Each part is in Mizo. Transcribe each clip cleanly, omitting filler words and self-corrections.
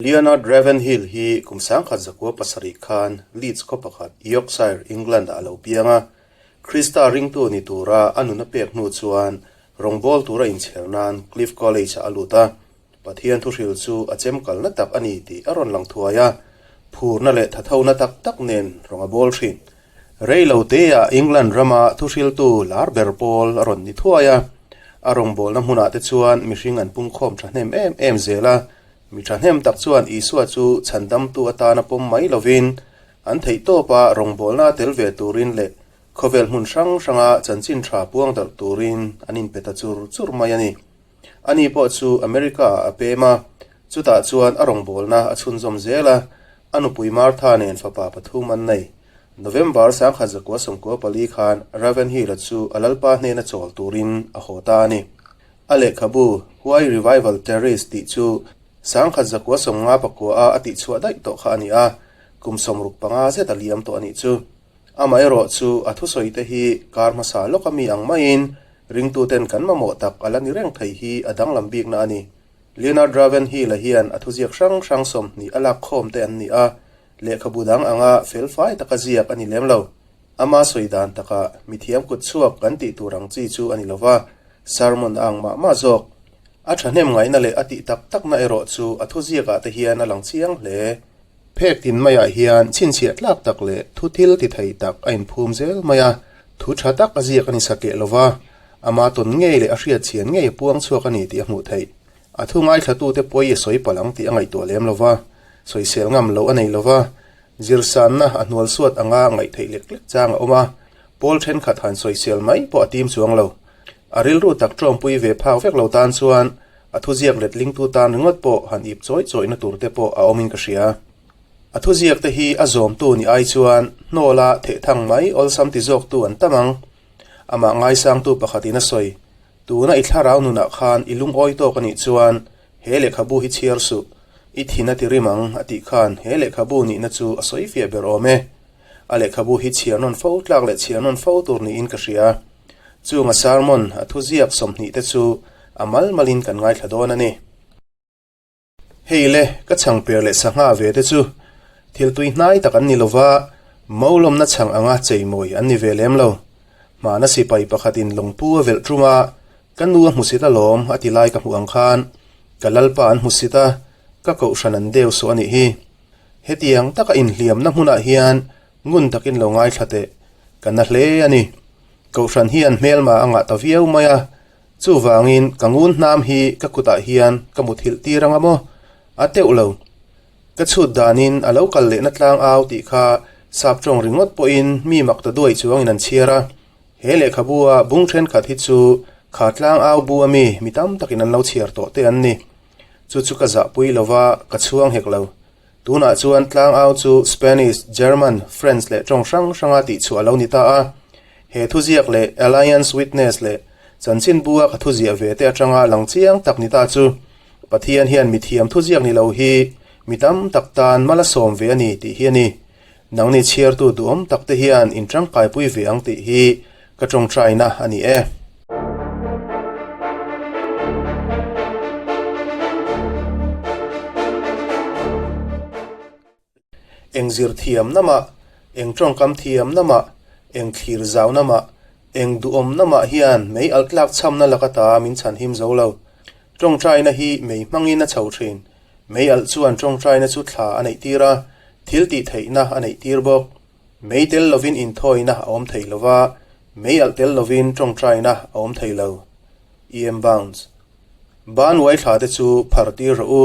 Leonard Ravenhill hi kum 1907 khan Leeds khaw pakhat, Yorkshire, England-ah a lo piang a. Krista ringtu ni tura a nun a pek hnu chuan rawngbâwl tura inchher nan Cliff College-ah a lut a. Pathian thuhril chu a chemkalna tak a ni tih a rawn lang thuai a, phurna leh thathona tak tak nen rawng a bawl thin. Rei lo teah England rama thuhriltu lar ber pawl a rawn ni thuai a. A rawngbawlna hmunah te chuan mihring an pungkhawm thahnem em em zel a, Mi thahnem tak chuan Isua chu chhandamtu atana pawm mai lovin, an theihtawpa rawngbawlna tel ve turin leh khawvel hmun hrang hranga chanchin tha puang darh turin an inpe ta chur chur mai a ni. Ani pawh chu America-ah a pem a, chutah chuan a rawngbawlna a chhunzawm zel a, a nupui Martha nen fapa pathum an nei. November 1994 khan Ravenhill-a chu a lalpa hnena chawl turin a haw ta a ni. A lehkhabu Why Revival Terrorist tih chu 1959 a a tihchhuah daih tawh kha a ni a, kum 65 zet a liam tawh a nih chu. Amaherawh chu a thusawi te hi kar hmasa lawka mi ang maiin ringtuten kan mamawh tak a la ni reng thei hi a danglam bikna a ni. Leonard Ravenhill-a hian a thuziak hrang hrang 20 a lak khawm te an ni a, lehkhabu dang anga felfai taka ziak a ni lem lo. Ama sawi dan takah mithiam kut chhuak kan tih tur ang chi chu a ni lova, sermon a ang mah mah zawk. A thahnem ngaihna leh a tih tak takna erawh chu a thuziakah te hian a lang chiang hle. Phek tin maiah hian chhinchhiah tlak tak leh thu thil ti thei tak a inphum zel mai a, thu tha tak a ziak a ni satliah lova, ama tawn ngei leh a hriatchhian ngei a puang chhuak a ni tih a hmuh theih. A thu ngaithlatute pawi a sawi palh ang tih a ngaihtuah lem lova, sawisel ngam loh a nei lova, Zirsanna a hnual suat anga ngaihtheih lek lek chang a awm a, pawl thenkhat han sawisel mai pawh a tim chuang lo. A rilru tak tawngpui ve phak vek lo tan chuan a thuziak letlingtu tan ringawt pawh han ip chawi chawihna tur te pawh a awmin ka hria. A thuziak te hi a zawmtu ni ai chuan hnawla thehthang mai awlsam ti zawktu an tam ang. Amah ngaisangtu pakhatin a sawi, Tuna i thlarau nunah khan i lungawi tawk a nih chuan He lehkhabu hi chhiar suh, i thin a ti rim ang, a tih khan he lehkhabu nihna chu a sawi fiah ber awm e. A lehkhabu hi chhiar nawn fo tlak leh chhiar nawn fo tur niin ka hria. Chunga sermon a thuziak 20 te chu a mal malin kan ngaithla dawn a ni. Hei le, ka chhang per leh sangha ve te chu thil tui hnai tak an ni lova, Maulawmna chhang anga cheimawi an ni ve lem lo. Hmana sipai pakhatin lawngpu a velh tum a, Ka nu a hmusit alawm a ti lai ka hmuh ang khan ka lalpa an hmusit a, ka kohhran an deu suh a nih hi. Hetiang taka inhliamna hmunah hian ngun takin lo ngaithla teh, ka na hle a ni. Kohhran hian hmelma a ngah ta viau mai a, chuvangin ka ngun hnam hi ka kutah hian ka muthilh tir anga maw? A teuh lo. Ka chhut danin a lo kal lehna tlang au tih kha sap tawng ringawt pawhin mi mak ta duai chuangin an chhiar a. He lehkhabu-a bung thenkhat hi chu kha tlang au bu ami mi tam takin an lo chhiar tawh te an ni. Chu chu ka zahpui lo va, ka chhuang hek lo. Tunah chuan tlang au chu Spanish, German, French leh tawng hrang hranga tihchhuah a lo ni ta a. He thuziak leh Alliance Witness leh chanchinbu-a ka thuziah ve te atanga lang chiang tak ni ta chu Pathian hian mithiam thuziak ni lo hi mi tam tak tan mal a sawm ve a ni tih hi a ni. Nangni chhiartu duhawm tak te hian in tangkaipui ve ang tih hi ka tawngtaina a ni e. Eng zir thiamna mah, eng tawngkam thiamna mah, eng thlir zauna mah, eng duhawmna mah hian mei alh tlak chhamna laka ta min chhanhim zo lo. Tawngtaina hi mei hmangin a chho thin. Mei alh chuan tawngtaina chu thla a neih tir a, thil tih theihna a neih tir bawk. Mei tel lovin inthawina a awm thei lo va, mei alh tel lovin tawngtaina a awm thei lo. E. M. Bounds. Ban uai thla te chu phar tir rawh u,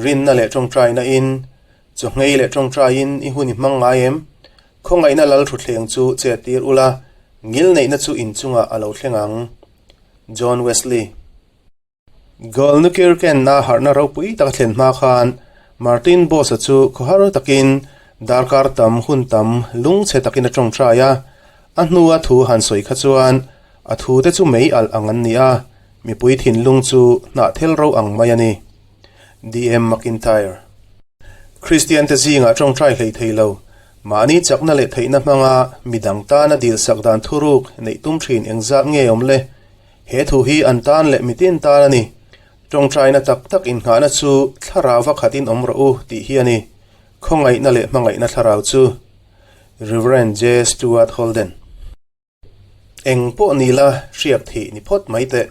rinna leh tawngtaina in, chawhngei leh tawngtaiin i hun i hmang ngai em? Khawngaihna lal thuthleng chu chet tir ula, ngilneihna chu inchungah a lo thleng ang. John Wesley. Golnukirken-a harhna ropui tak a thlen hma khan Martin Boss-a chu khawhar takin darkar tam hun tam lungchhe takin a tawngtai a. A hnua thu han sawi kha chuan a thute chu mei alh ang an ni a, mipui thinlung chu hnahthel ro ang mai a ni. DM McIntyre. Kristiante zingah tawngtai hlei thei lo, mahni chakna leh theihna hmanga midang tana dilsak dan thuruk neih tum thin engzat nge awm le? He thu hi an tan leh mitin tan a ni. Tawngtaina tak tak innghahna chu thlarauva khatin awm rawh u tih hi a ni. Khawngaihna leh hmangaihna thlarau chu. Rev. J. Stuart Holden. Eng pawh ni la hriak thih ni phawt mai teh.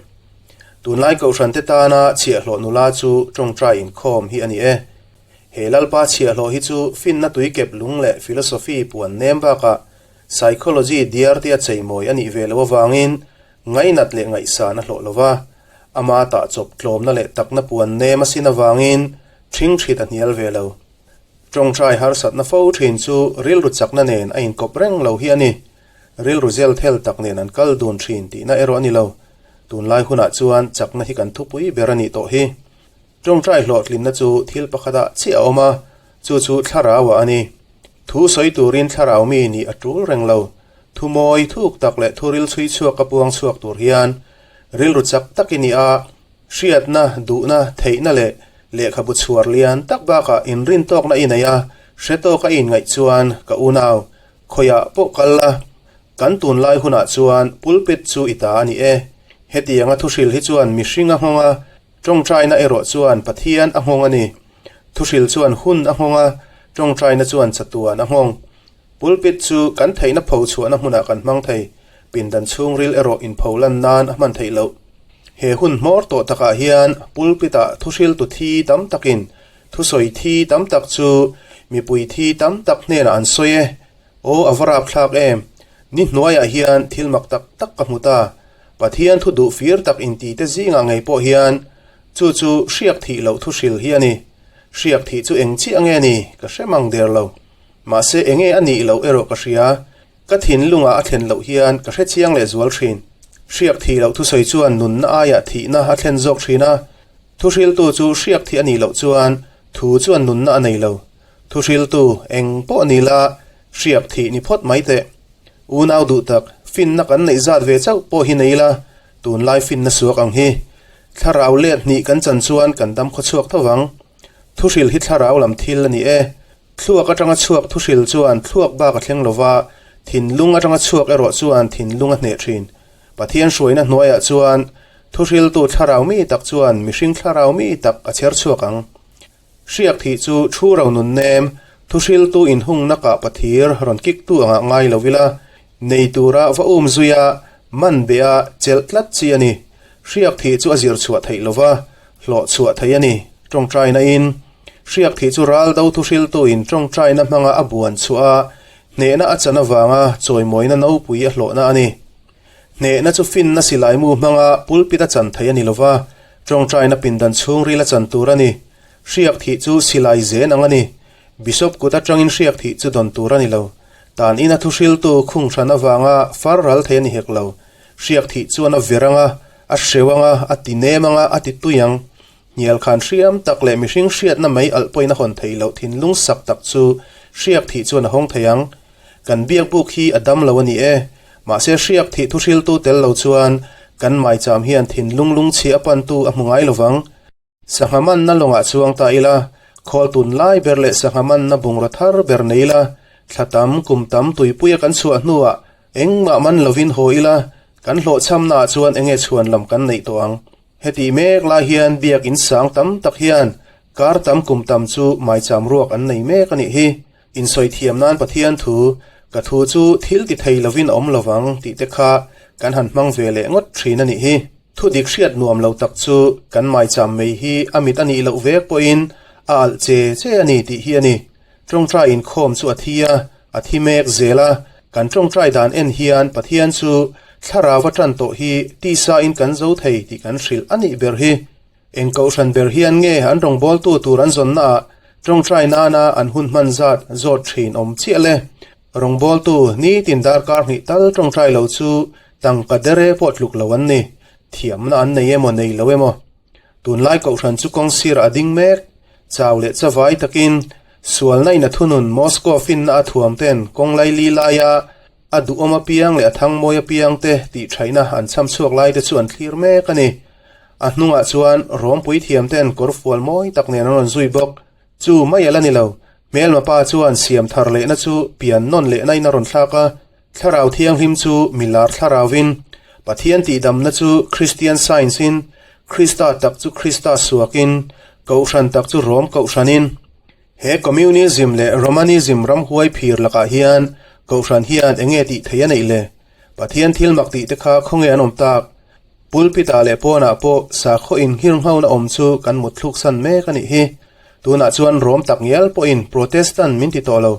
Tunlai kohhrante tana chhiahhlawh nula chu tawngtai inkhawm hi a ni e. He Lalpa chhiahhlawh hi chu finna tuikep lung leh philosophy puan nem bakah psychology diar tia cheimawi a nih ve loh avangin ngainat leh ngaihsan a hlawh lo va, ama tah chawp tlawmna leh takna puan nem a sin avangin ṭhingṭhit a hnial ve lo. Tawngtai harsatna fo ṭhin chu rilru chakna nen a inkawp reng lo hi a ni. Rilru zel thel tak nen an kal dun thin tihna erawh a ni lo. Tunlai hunah chuan chakna hi kan thupui ber a nih tawh hi. Tawngtai hlawhtlinna chu thil pakhatah chiah a awm a, chu chu thlarauah a ni. Thu sawi turin thlarau mi nih a tul reng lo. Thu mawi thuk tak leh thu ril chhui chhuak a puang chhuak tur hian rilru chak tak i ni a, hriatna, duhna, theihna leh lehkhabu chhuar lian tak bakah inrintawkna i nei a, hre tawka i inngaih chuan ka unau Khawiah pawh kal la, kan tunlai hunah chuan pulpit chu i ta a ni e. Hetianga thuhril hi chuan mihring a nghawng a, tawngtaina erawh chuan Pathian a nghawng a ni. Thuhril chuan hun a nghawng a, tawngtaina chuan chatuan a nghawng. Pulpit chu kan theihna pho chhuahna hmunah kan hmang thei, pindan chhungril erawh inpho lan nan a hman theih loh. He hun hmawr tawh takah hian pulpit-ah thuhriltu thi tam takin Thusawi thi tam tak chu mipui thi tam tak hnenah an sawi e. Aw a va rapthlak em! Ni hnuaiah hian thil mak tak tak ka hmu ta. Pathian thu duh fir tak inti te zingah ngei pawh hian chu chu hriak thih loh thu hril hi a ni. Hriak thih chu eng chiah nge ni ka hre mang der lo. Mahse enge a nih loh erawh ka hria. Ka thinlungah a thlen loh hian ka hre chiang leh zual thin. Hriak thih loh thusawi chuan nunna aiah thihna a thlen zawk thin a. Thuhriltu chu hriak thih a nih loh chuan thu chuan nunna a nei lo. Thuhriltu eng pawh ni la hriak thih ni phawt mai teh. Unau duh tak, finna kan neih zat ve chauh pawh hi nei la, tunlai finna suak ang hi. Thlarau let hnih kan chan chuan kan dam khawchhuak tho vang. Thuhril hi thlarau lam thil a ni e. Thluak atanga chhuak thuhril chuan thluak bak a thleng lo va, thinlung atanga chhuak erawh chuan thinlung a hneh thin. Pathian hruaina hnuaiah chuan thuhriltu thlarau mi tak chuan mihring thlarau mi tak a chher chhuak ang. Hriak thih chu thu ro nun nem, thuhriltu inhungna kah pathir rawn kiktu angah ngai lo ila, nei tura va um zuia man beh a chelh tlat chi a ni. Hriak thih chu a zir chhuah theih lo va, hlawh chhuah theih a ni. Tawngtaina in hriak thih chu ral do thuhriltu in tawngtaina hmanga a buan chhuah a, hnehna a chan avanga chawimawina nopui a hlawhna a ni. Hnehna chu finna silaimu hmanga pulpit a chan theih a ni lo va, tawngtaina pindan chhungril a chan tur a ni. Hriak thih chu silai zen ang a ni. Bishop kut atangin hriak thih chu dawn tur a ni lo. Tan ina thuhriltu khung hran avanga far ral thei a ni hek lo. Hriak thih chuan a ver anga, a hreu anga, a ti nem anga, a ti tui ang. Hnial khan hriam tak leh mihring hriatna mai alh pawhin a hawn theih loh thinlung sak tak chu hriak thih chuan a hawng thei ang. Kan biakbuk hi a dam lo a ni e. Mahse hriak thih thuhriltu tel lo chuan kan maicham hian thinlung lungchhia a pantu a hmu ngai lovang. Sangha manna lawngah chuang ta ila, khawl tun lai ber leh sangha manna bungraw thar ber nei ila, thla tam, kum tam tuipuia kan chhuah hnuah engmah man lovin haw ila, kan hlawhchhamnaah chuan enge chhuan lam kan neih tawh ang. Hetih mek lai hian biak in sang tam tak hian kar tam kum tam chu maicham ruak an nei mek a nih hi. Insawi thiam nan Pathian thu, ka thu chu thil ti thei lovin a awm lovang tih te kha kan han hmang ve leh ngawt thin a nih hi. Thu dik hriat nuam lo tak chu kan maicham mai hi a mit a nih loh vek pawhin a alh che che a ni tih hi a ni. Tawngtai inkhawm chu a thi a, a thi mek zel a, kan tawngtai dan en hian Pathian chu thlarau a tan tawh hi tisa in kan zo thei tih kan hrilh a nih ber hi. Eng kohhran ber hian nge an rawngbawltu tur an zawnna ah tawngtai nana an hun hman zat zawt thin awm chiah le? Rawngbawltu nitin darkar hnih tal tawngtai lo chu tangka dere pawh tluk lo an ni. Thiamna an nei emaw nei lo emaw. Tunlai kohhran chu kawng sirah a ding mek. Chau leh chavai takin sualna in a thunun Moscow finna a thuam ten kawng laili laia a duhawm apiang leh a thangmawi apiang te tih thaihna an chham chhuak lai te chu an thlir mek a ni. A hnungah chuan rawmpui thiam ten kawr fual mawi tak nen an rawn zui bawk. Chu mai a la ni lo. Hmelma pa chuan siam thar lehna chu pian nawn lehna in a rawn thlak a. Thlarau Thianghlim chu milar thlarauvin, Pathian tihdamna chu Christian Science-in, Krista tak chu Krista suakin, Kohhran tak chu Rom Kohhranin. He Communism leh Romanism ramhuai phir lakah hian Kohhran hian eng nge tih theih a neih le? Pathian thil mak tih te kha khawnge an awm tak? Pulpit-ah leh pawnah pawh sakhaw inghirnghona awm chu kan mutthluk san mek a nih hi. Tunah chuan Rom tak ngial pawhin Protestant min ti tawh lo.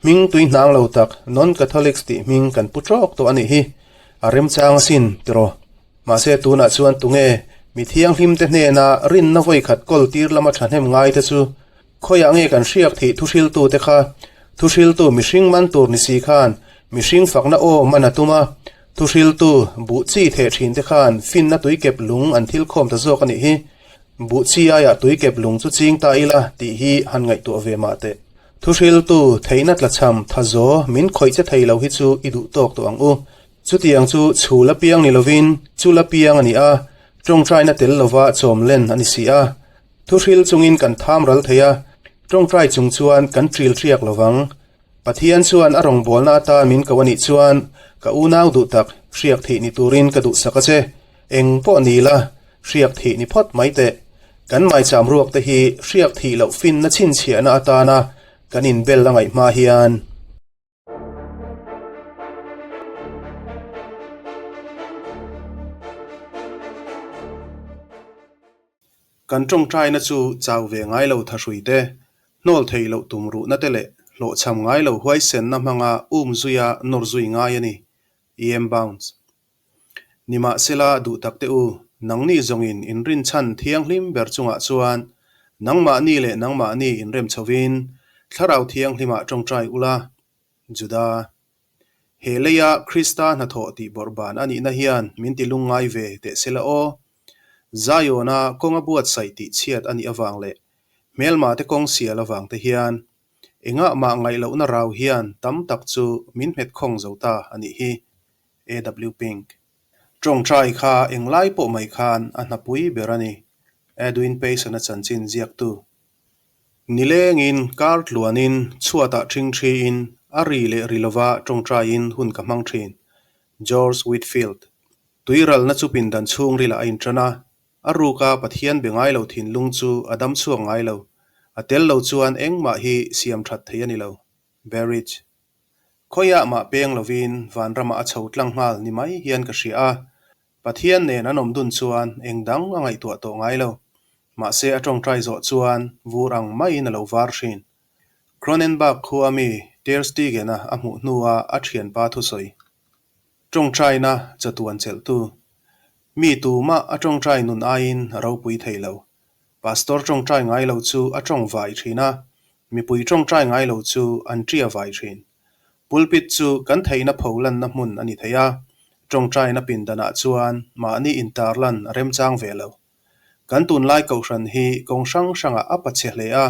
Hming tui hnang lo tak Non-Catholics tih hming kan pu tawk tawh a nih hi. A remchang asin, tiraw? Mahse tunah chuan tunge mi thianghlimte hnena rinna vawikhat kawl tir lama thahnem ngai te chu khawiah nge kan hriak thih thuhriltute kha? Thuhriltu mihring man tur ni si khan mihring fakna aw man a tum a, thuhriltu buh chi theh thin te khan finna tuikep lung an thil khawm ta zawk a nih hi. Buh chi aiah tuikep lung chu ching ta ila tih hi han ngaihtuah ve mah teh. Thuhriltu theihna tlachham thazaw min khawih che thei lo hi chu i duh tawk tawh ang u. Chutiang chu chhul apiang ni lovin chul apiang a ni a, tawngtaina tel lova chawm len a ni si a. Thuhril chungin kan tham ral thei a, tawngtai chung chuan kan ṭil hriak lovang. Pathian chuan a rawngbawlna atan min ko a nih chuan ka unau duh tak hriak thih ni turin ka duhsak a che. Eng pawh ni la, hriak thih ni phawt mai teh. Kan maicham ruak te hi hriak thih loh finna chhinchhiahna atana kan inbel a ngaih hma hian. Kan tawngtaina chu chau ve ngai lo thahrui te, hnawl thei loh tum ruhna te leh hlawhchham ngai lo huaisenna hmanga um zuia nawr zui ngai a ni, EM Bounds. Nimahsela duh tak te u, nangni zawngin inrinchhan thianghlim ber chungah chuan nangmahni leh nangmahni inrem chhovin Thlarau Thianghlimah tawngtai ula, Juda. He leia Krista hnathawh tih bawrhban a nihna hian min ti lungngai ve teh sela aw. Zion-a kawnga buatsaih tih chhiat a nih avang leh hmelmate kawng sial avang te hian engah mah ngaihlohna rau hian tam tak chu min hmet khawng zo ta a nih hi. AW Pink. Tawngtai kha englai pawh mai khan a hnapui ber a ni, Edwin Payson-a chanchin ziaktu. Nilengin kar tluanin chhuatah ṭhingṭhiin a ri leh ri lova tawngtaiin hun ka hmang ṭhin. George Whitefield. Tuiralna chu pindan chhungrilah a inṭan a, a ruka Pathian be ngai lo thinlung chu a dam chhuak ngai lo. A tel lo chuan engmah hi siam ṭhat thei a ni lo. Berridge. Khawiah mah peng lovin vanramah a chho tlang nghal ni mai hian ka hria a, Pathian nen an awm dun chuan eng dang a ngaihtuah tawh ngai lo. Mahse a tawngtai zawh chuan vur ang maiin a lo var thin. Cronenberg khua mi Ter Stegen-a a hmuh hnua a thianpa thusawi. Tawngtaina chatuan chelhtu. Mi tumah a tawngtai nun aiin a ropui thei lo. Pastor tawngtai ngai lo chu a tawng vai thin a, mipui tawngtai ngai lo chu an tia vai thin. Pulpit chu kan theihna pho lanna hmun a ni thei a, tawngtaina pindanah chuan mahni intarlan a remchang ve lo. Kan tunlai kohhran hi kawng hrang hrangah a pachhe hle a,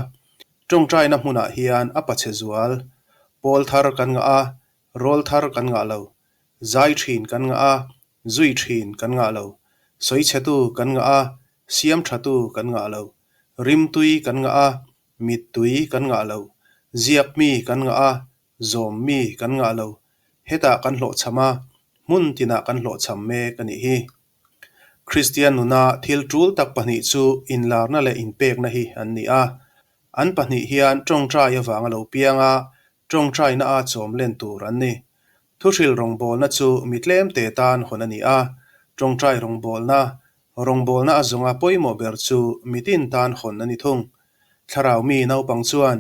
tawngtaina hmunah hian a pachhe zual. Pawl thar kan ngah a, rawl thar kan ngah lo. Zai thin kan ngah a, zui thin kan ngah lo. Sawichhetu kan ngah a, siam thatu kan ngah lo. Rimtui kan ngah a, Mittui kan ngah lo, ziak mi kan ngah a, zawm mi kan ngah lo. Hetah kan hlawhchham a, hmun tinah kan hlawhchham mek a nih hi. Kristian nuna thil tul tak pahnih chu inlarna leh inpekna hi an ni a. An pahnih hian tawngtai avanga lo piang a, tawngtaina a chawm len tur an ni. Thuhril rawngbawlna chu mi tlemte tan hawn a ni a, tawngtai rawngbawlna Rawngbawlna a zawnga pawimawh ber chu mitin tan hawn a ni thung. Thlarau mi naupang chuan,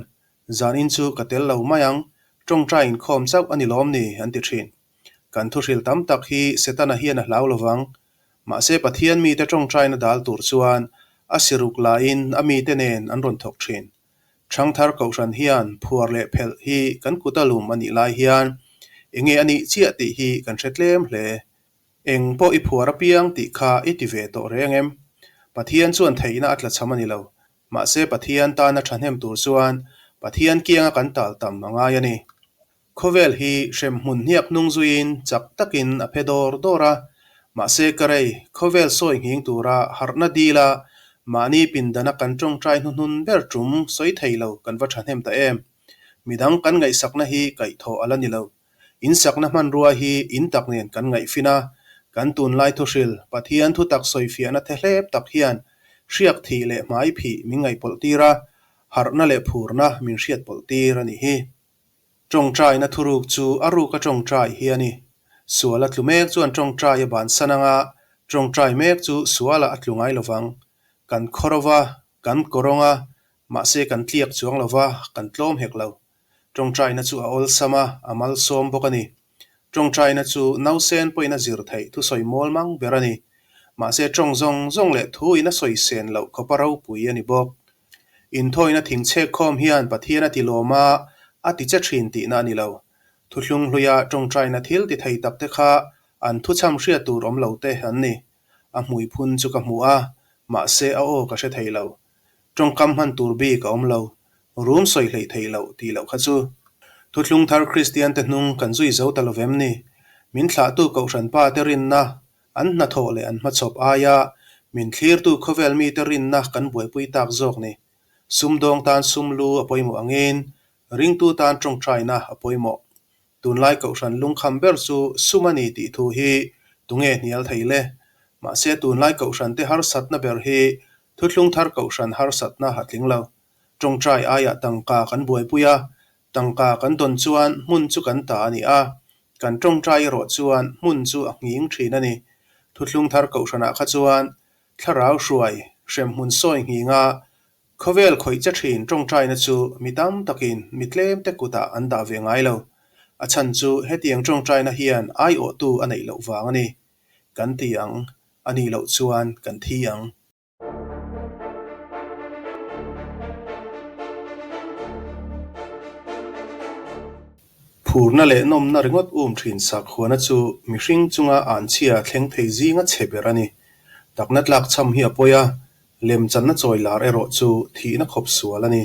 Zanin chu ka tel lo mai ang, tawngtai inkhawm chauh a ni lawm ni, an ti thin. Kan thuhril tam tak hi Setana hian a hlau lovang. Mahse Pathian mite tawngtaina dal tur chuan a siruk laiin a mite nen an rawn thawk thin. Thangthar Kohhran hian phuar leh phelh hi kan kut a lum a nih lai hian enge a nih chiah tih hi kan hre tlem hle. Eng pawh i phuar apiang tih kha i ti ve tawh reng em? Pathian chuan theihna a tlachham a ni lo. Mahse Pathian tana thahnem tur chuan Pathian kianga kan tal tam a ngai a ni. Khawvel hi hremhmun hniak hnung zuiin chak takin a phe dawr dawr a. Mahse ka rei, khawvel sawi nghing tura harhna dila mahni pindana kan tawngtai hnuhnun ber tum sawi thei lo kan va thahnem ta em? Midang kan ngaihsakna hi kaihthawh a la ni lo. In sakna hmanrua hi in tak nen kan ngaihfin a, Kan tunlai thuhril, Pathian thutak sawifiahna thehlep tak hian hriak thih leh hmai phih min ngaihpawlh tir a, harhna leh phurna min hriatpawlh tir a nih hi. Tawngtaina thuruk chu a ruka tawngtai hi a ni. Sual a tlu mek chuan tawngtai a bansan anga tawngtai mek chu sualah a tlu ngai lovang. Kan khaw rova, kan kawrawng a, mahse kan tliak chuang lova, kan tlawm hek lo. Tawngtaina chu a awlsam a, a malsawm bawk a ni. Tawngtaina chu nausen pawhin a zir theih thusawi mawl mang ber a ni. Mahse tawng zawng zawng leh thuin a sawi sen loh khawpa ropui a ni bawk. Inthawina thingchhek khawm hian Pathian a ti lawm a, a ti che thin tihna a ni lo. Thuthlung hluia tawngtaina thil ti thei tak te kha an thuchham hriat tur awm lo te an ni. A hmui phun chu ka hmu a, mahse a aw ka hre thei lo. Tawngkam hman tur bik a awm lo. Rum sawi hleih theih loh tih loh kha chu. Thuthlung thar Kristian te hnung kan zui zo ta lo vem ni? Min thlahtu Kohhran pa te rinna, an hnathawh leh an hmachhawp aia min thlirtu khawvel mite rinna kan buaipui tak zawk ni. Sumdawng tan sum lu a pawimawh angin ringtu tan tawngtaina a pawimawh. Tunlai Kohhran lungkham ber chu sum a ni tih thu hi tunge hnial thei le? Mahse tunlai Kohhran te harsatna ber hi Thuthlung Thar Kohhran harsatna a tling lo. Tawngtai aiah tangka kan buaipui a, tangka kan dawn chuan hmun chu kan ta a ni a, kan tawngtai erawh chuan hmun chu a nghing thin a ni. Thuthlung Thar Kohhranah kha chuan thlarau hruai hremhmun sawi nghinga Khawvel khawih che thin tawngtaina chu mi tam takin mi tlemte kutah an dah ve ngai lo. A chhan chu hetiang tawngtaina hian aiawhtu a neih loh vang a ni. Kan ti ang, a nih loh chuan kan thi ang. Phurna leh nawmna ringawt um thin sakhuana chu mihring chunga anchhia thleng thei zinga chhe ber a ni. Takna tlakchham hi a pawi a, Lemchanna chawi lar erawh chu thihna khawp sual a ni.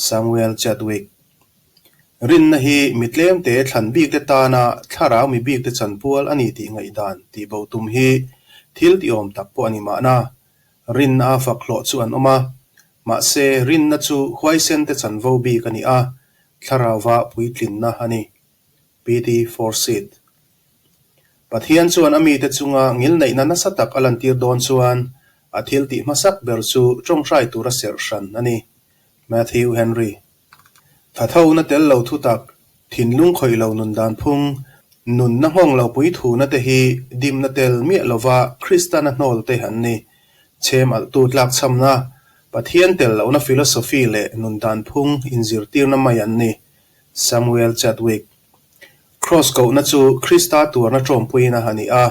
Samuel Chadwick. Rinna hi mi tlemte thlan bikte tana thlarau mi bikte chanpual a ni tih ngaihdan tih bo tum hi thil tiawm tak pawh a ni mahna. Rinna a fak hlawh chu an awm a, mahse rinna chu huaisente chanvo bik a ni a, thlarauva puitlinna a ni. PT Forsyth. Pathian chuan a mite chunga ngilneihna nasa tak a lantir dawn chuan a thil tih hmasak ber chu tawngtai tura serh hran a ni. Matthew Henry. Thathona tel lo thutak, thinlung khawih lo nun dan phung, nunna nghawng lo puithuna te hi dimna tel miah lova Kristana hnawl te an ni. Chhem alhtu tlakchhamna, Pathian tel lohna philosophy leh nun dan phung inzirtirna mai an ni. Samuel Chadwick. Kraws kohna chu Krista tuarna ṭawmpuina a ni a,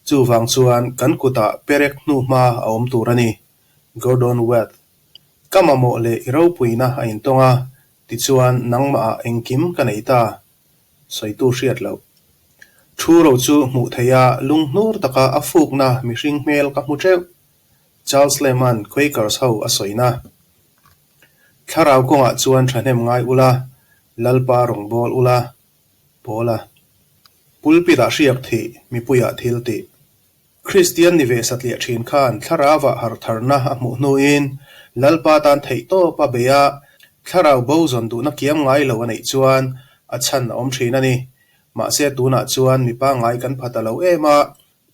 chuvang chuan kan kutah perek hnuhma a awm tur a ni. Gordon Weth. Ka mamawh leh i ropuina a intawng a, tichuan nangmahah engkim ka nei ta. Sawitu hriat loh. Thu ro chu hmuh theih a, lunghnur taka a fukna mihring hmel ka hmu ṭeuh. Charles Lamb-a'n Quakers ho a sawina. Thlarau kawngah chuan thahnem ngai ula, Lalpa rawngbâwl ula, Paula. Pulpit-ah hriak thih, mipuiah thil tih. Kristian ni ve satliah thin khan thlarauah harhtharna a hmuh hnuin Lalpa tan theihtawp a bei a, thlarau bo zawn duhna kiam ngai lo a neih chuan a chhan a awm thin a ni. Mahse tunah chuan mi pangngai kan pha ta lo em a,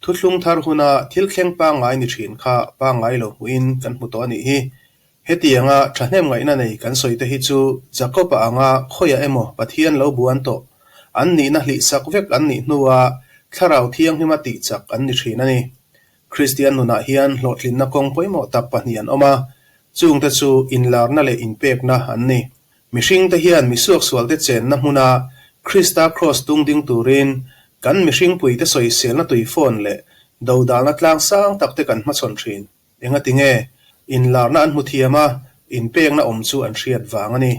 Thuthlung thar huna thil thleng pangngai ni thin kha pangngai lo hmuhin kan hmu tawh a nih hi. Hetianga thahnem ngaihna nei kan sawi te hi chu Jakob-a anga khawiah emaw Pathian lo buan tawh, an nihna hlihsak vek an nih hnua Thlarau Thianghlima tihchak an ni thin a ni. Kristian nunah hian hlawhtlinna kawng pawimawh tak pahnih an awm a, chungte chu inlarna leh inpekna an ni. Mihringte hian misuaksualte chenna hmuna Krista Kraws tung ding turin kan mihringpuite sawiselna tuifawn leh dodalna tlang sang takte kan hmachhawn thin. Engati nge? Inlarna an hmu thiam a, inpekna awm chu an hriat vang a ni.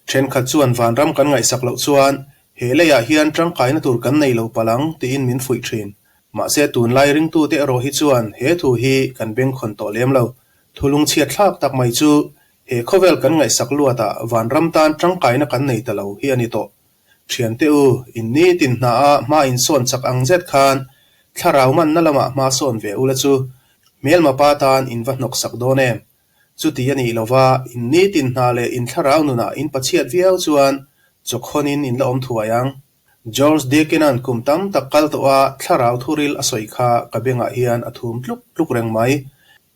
Thenkhat chuan vanram kan ngaihsak loh chuan he leiah hian tangkaina tur kan nei lo palh ang tiin min fuih thin. Mahse tunlai ringtute erawh hi chuan he thu hi kan bengkhawn tawh lem lo. Thulung chhiatthlak tak mai chu He khawvel kan ngaihsak luatah vanram tan tangkaina kan nei ta lo hi a ni tawh. Thiante u, in nitin hna a hma insawn chak ang zet khan thlarau manna lamah hma sawn ve ula chu hmelma pa tan in va hnawk sak dawn em? Chuti a nih lova in nitin hna leh in thlarau nunah in pachhiat viau chuan chawkhawnin in la awm thuai ang. George Deakin-a'n kum tam tak kal tawh a thlarau thuril a sawi kha ka bengah hian a thum tluk tluk reng mai.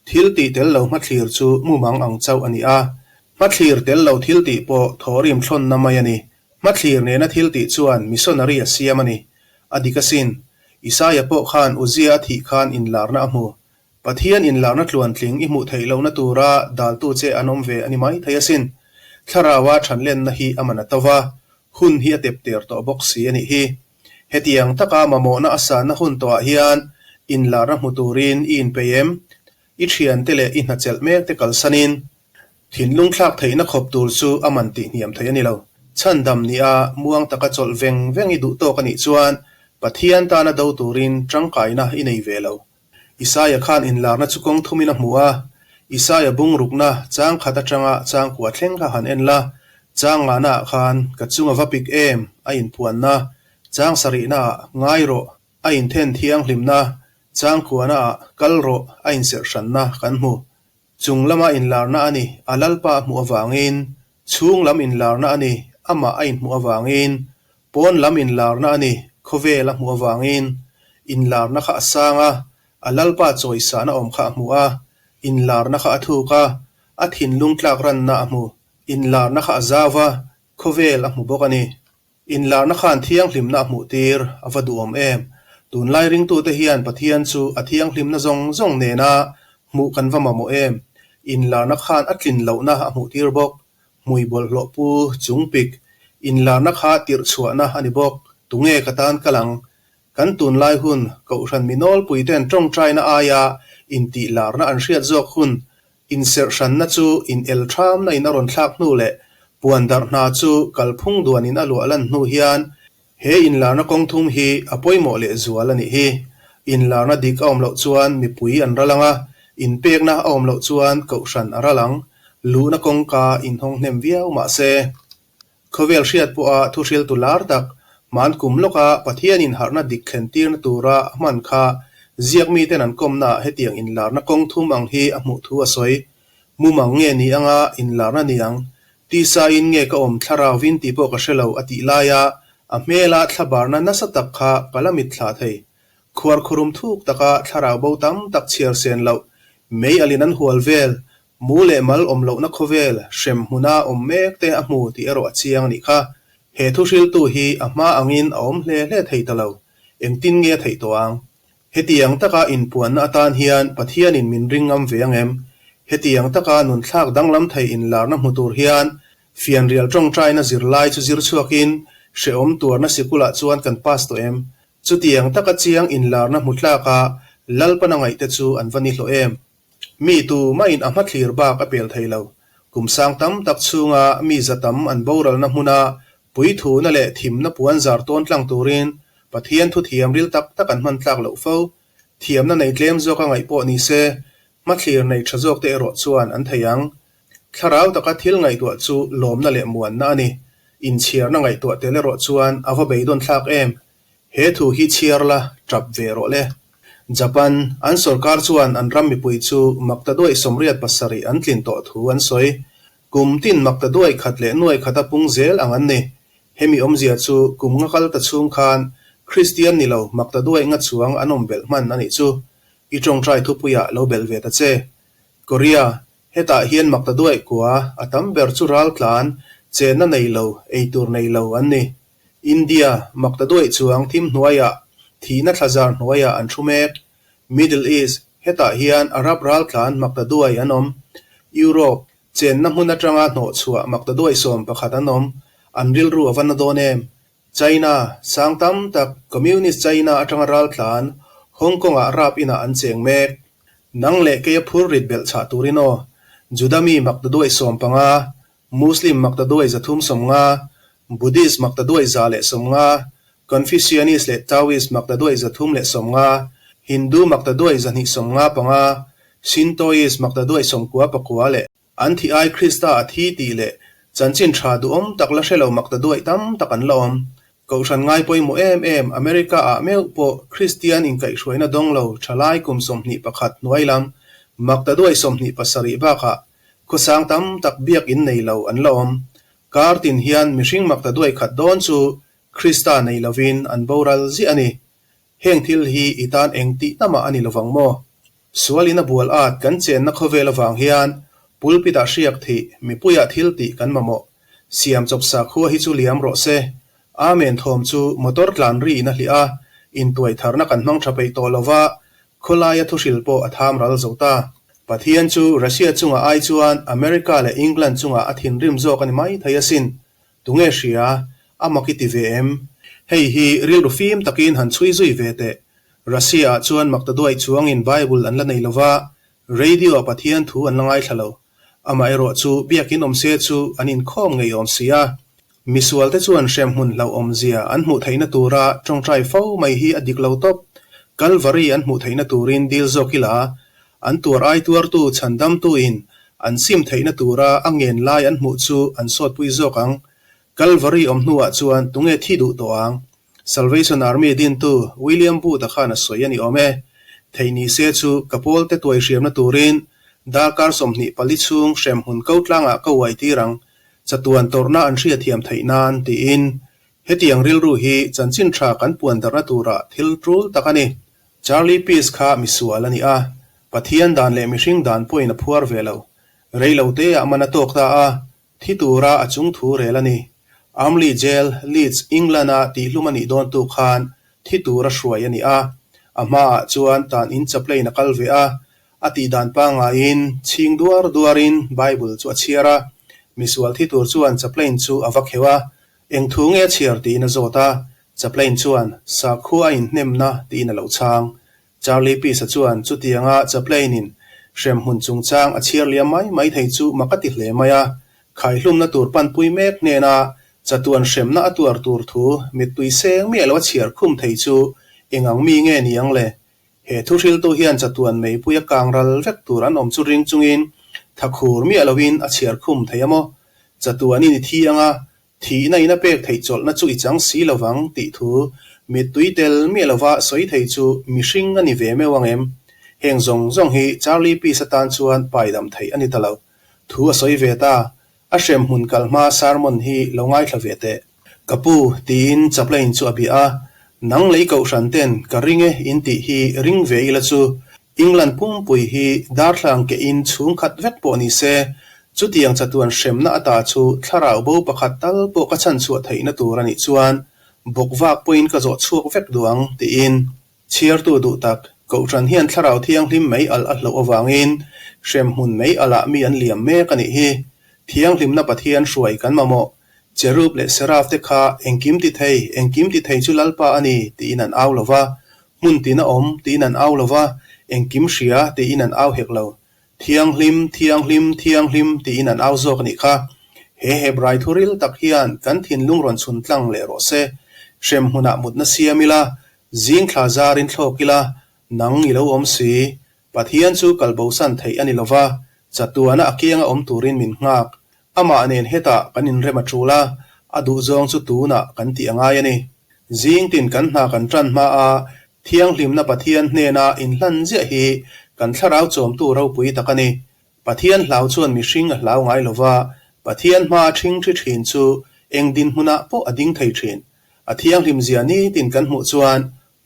Thil tih tel lo hmathlir chu mumang ang chauh a ni a, hmathlir tel lo thil tih pawh thawhrim thlawnna mai a ni. Hmathlir nena thil tih chuan missionary a siam a ni. A dik asin. Isaia pawh khan Uzia a thih khan inlarna a hmu. Pathian inlarna tluantling i hmuh theih lohna tura daltu che an awm ve a ni mai thei asin. Thlaraua thanlenna hi a man a to va, hun hi a tep ter tawh bawk si a nih hi. Hetiang taka mamawhna a sanna hun tawhah hian inlarna hmu turin i inpeih em? I thiante leh i hnachelh mek te kalsanin thinlung thlak theihna khawp tur chu a man tih hniam theih a ni lo. Chhandam nia muang taka chawlh veng veng i duh tawk a nih chuan Pathian tana do turin tangkaina i nei ve lo. Isaia khan inlarna chu kawng thumin a hmu a, Isaia bungrukna chang khat atanga chang kua thleng kha han en la, chang ngahnaah khan ka chung a va pik em a inpuanna, chang sarihnaah ngai rawh a inthen thianghlimna, chang kuanaah kal rawh a inserhhranna kan hmu. Chung lama inlarna a ni, a Lalpa a hmuh avangin, chhung lam inlarna a ni, amah a inhmuh avangin, pawn lam inlarna a ni, khawvel a hmuh avangin. Inlarna kha a sang a, a Lalpa chawisahna awm kha a hmu a, inlarna kha a thuk a, a thinlung tlak ranna a hmu. Inlarna kha a zau a, khawvel a hmu bawk a ni. Inlarna khan thianghlimna a hmuh tir a va duhawm em? Tunlai ringtute hian Pathian chu a thianghlimna zawng zawng nena hmuh kan va mamawh em? Inlarna khan a tlin lohna a hmuh tir bawk. Hmui bawlhhlawh pu chung pik. Inlarna kha tirh chhuahna a ni bawk. Tunge ka tan kal ang? Kan tunlai hun Kohhran mi nawlpuiten tawngtaina aia intihlarna an hriat zawk hun Inserhhranna chu inel thamna in a rawn thlak hnu leh puan darh hna chu kalphung duan in a luah lan hnu hian he inlarna kawng thum hi a pawimawh leh zual a nih hi. Inlarna dik a awm loh chuan mipui an ral ang a, inpekna a awm loh chuan kohhran a ral ang. Luhna kawngka inhawng hnem viau mah se. Khawvel hriat pawha thuhriltu lar tak, hman kum lawka Pathianin harhna dik thlen tirna tura a hman kha ziak miten an kawmnaah hetiang inlarna kawng thum ang hi a hmuh thu a sawi. Mumang nge ni anga inlarna ni ang? Tisain nge ka awm thlarauvin tih pawh ka hre lo a tih laia a hmela thlabarna nasa tak kha ka la mitthlah thei. Khuarkhurum thuk taka thlarau bo tam tak chhiar sen loh, mei alin an hual vel, Mu leh mal awm lohna khawvel hrem hmuna awm mek te a hmu tih erawh a chiang a nih kha. He thuhriltu hi a hma angin a awm hle hle thei ta lo. Engtin nge a theih tawh ang? Hetiang taka inpuanna atan hian Pathianin min ring ngam ve ang em? Hetiang taka nunthlak danglam thei inlarna hmu tur hian fianrial tawngtaina zirlai chu zir chhuakin hrehawm tuarna sikulah chuan kan pass tawh em? Chutiang taka chiang inlarna hmu tlaka Lalpana ngaihte chu an va ni hlawh em? Mi tu mahin a hmathlir bak a pel thei lo. Kum sang tam tak chhunga mi za tam an boralna hmuna puithuna leh thimna puan zar tawn tlang turin Pathian thuthiam ril tak tak an hman tlak loh fo. Thiamna nei tlem zawka ngaih pawh ni se, hmathlir nei tha zawkte erawh chuan an thei ang. Thlarau taka thil ngaihtuah chu lawmna leh muanna a ni. Inchhiarna ngaihtuah tel erawh chuan a va beidawn thlak em? He thu hi chhiar la, tap ve rawh le. Japan, an sorkar chuan an ram mipui chu makta duaih 87 an tlin tawh thu an sawi. Kum tin makta duaih khat leh nuaih khat a pung zel ang an ni. Hemi awmzia chu kum nga kal ta chhung khan Kristian ni lo makta duaih nga chuang an awm belh hman a nih chu. I tawngtai thupuiah lo belh ve ta che. Korea, Hetah hian makta duaih kua a tam ber chu raltlan, chenna nei lo, eitur nei lo an ni. India, makta duaih chuang thim hnuaiah, thihna thlazar hnuaiah an thu mek. Middle East, hetah hian Arab raltlan makta duai an awm. Europe, chenna hmun atanga hnawhchhuah makta duaih 11 an awm. An rilru a va na dawn em? China, sang tam tak Communist China atanga raltlan, Hong Kong-ah rap inah an cheng mek. Nang leh keia phur rit belh chhah turin aw, Juda mi makta duaih 15, Muslim makta duaih 350, Buddhist makta duaih 150, Confucianist leh Taoist makta duaih 350, Hindu makta duaih 295, Shintoist makta duaih 99 leh An thih ai Krista a thi tih leh chanchin tha duhawm tak la hre lo makta duaih tam tak an la awm. Kohhran ngai pawimawh em em America ah meuh pawh Kristian inkaihhruaina dawng lo thalai kum 21 hnuai lam makta duaih 27 bakah khawsang tam tak biakinn nei lo an la awm. Kar tin hian mihring makta duaih khat dawn chu Krista nei lovin an boral ziah a ni. Heng thil hi i tan eng tih na mah a ni lovang maw? Sual in a bual at kan chenna khawvel avang hian pulpit ah hriak thih, mipui ah thil tih kan mamawh. Siam chawp sakhua hi chu liam rawh se. Amen thawm chu motor tlan ri in a hliah a, intuai tharna kan hmang tha peih tawh lova, khawlaia thuhril pawh a tham ral zo ta. Pathian chu Russia chungah ai chuan America leh England chungah a thinrim zawk a ni mai thei asin. Tunge hria? A mak i ti ve em? Hei hi rilru fim takin han chhui zui ve teh. Russia-ah chuan maktaduaih chuangin Bible an la nei lova, radio-ah Pathian thu an la ngaithla lo. Amaherawh chu biakin awm se chu an inkhawm ngei awm si a. Misualte chuan hremhmun hlauhawmzia an hmuh theihna tura tawngtai fo mai hi a dik lo tawp. Kalvari an hmuh theihna turin dil zawk ila, an tuar ai tuartu chhandamtuin an sim theihna tura a ngen lai an hmuh chu an sawtpui zawk ang. Kalvari awm hnuah chuan tunge thi duh tawh ang? Salvation Army dintu William Booth-a khan a sawi a ni awm e. Theih ni se chu ka pawlte tuai hriamna turin darkar 24 chhung hremhmun ko tlangah ka uai tir ang, chatuan tawrhna an hriatthiam theih nan, tiin. Hetiang rilru hi chanchin tha kan puan darhna tura thil tul tak a ni. Charlie Peace kha misual a ni a, Pathian dan leh mihring dan pawhin a phuar ve lo. Rei lo teah man a tawk ta a, Thi tura a chung thu rel a ni. Armley Jail, Leeds, England-a tihhlum a nih dawn tu khan thi tura hruai a ni a. A hmaah chuan tan in chaplain a kal ve a, a tih dan pangaiin chhing duar duarin Bible chu a chhiar a. Misual thi tur chuan chaplain chu a va kheuh a, eng thu nge a chhiar tiin a zawt a, chaplain chuan sakhua a inhnemna tiin a lo chhang. Charlie Peace-a chuan chutianga chaplain-in hremhmun chungchang a chhiar liam mai mai thei chu mak a ti hle mai a, khaihlumna tur panpui mek hnena chatuan hremna a tuar tur thu mittui seng miah lo a chhiar khum thei chu eng ang mi nge ni ang le? He thuhriltu hian chatuan meipui a kang ral vek tur an awm chu ring chungin thakhur miah loin a chhiar khum thei a maw? Chatuanin i thi anga Thihna in a pek theih chawlhna chu i chang si lovang tih thu mittui tel miah lova sawi thei chu mihring a ni ve meuh ang em? Heng zawng zawng hi Charlie Peace atan chuan paidam theih a ni ta lo. Thu a sawi ve ta, a hrem hmun kal hma sermon hi lo ngaithla ve teh. Ka pu, tiin chaplain chu a bia a, nang lei kohhran ten ka ring e in tih hi ring ve ila chu England pumpui hi darthlalang keh in chhung khat vek pawh ni se, chutiang chatuan hremna ata chu thlarau bo pakhat tal pawh ka chhanchhuah theihna tur a nih chuan bawk vak pawhin ka zawh chhuak vek duh ang, tiin chhiartu duh tak Kohhran hian thlarau thianghlim mei alh a hloh avangin hremhmun mei alhah mi an liam mek a nih hi. Thianghlimna Pathian hruai kan mamawh. Cherub leh Seraph te kha engkim ti thei, engkim ti thei chu Lalpa a ni, tiin an au lo va, Hmun tin a awm, tiin an au lo va, engkim hria, tiin an au hek lo. Thianghlim, thianghlim, thianghlim, tiin an au zawk a nih kha. He Hebrai thuril tak hian kan thinlung rawn chhun tlang leh rawh se. Hrem hmunah mutna siam ila, zing thla zarin thlawk ila, nang i lo awm si. Pathian chu kalbosan theih a ni lo va, chatuana a kianga awm turin min nghak. Amah nen hetah kan inrem a tul a, a duhzawng chu tunah kan tih a ngai a ni. Zing tin kan hna kan tan hma a, thianghlimna Pathian hnena inhlan ziah hi kan thlarau chawmtu ropui tak a ni. Pathian hlau chuan mihring a hlau ngai lo va, Pathian hma a ṭhing ṭhi ṭhin chu eng dinhmunah pawh a ding thei ṭhin. A thianghlim zia nitin kan hmuh chuan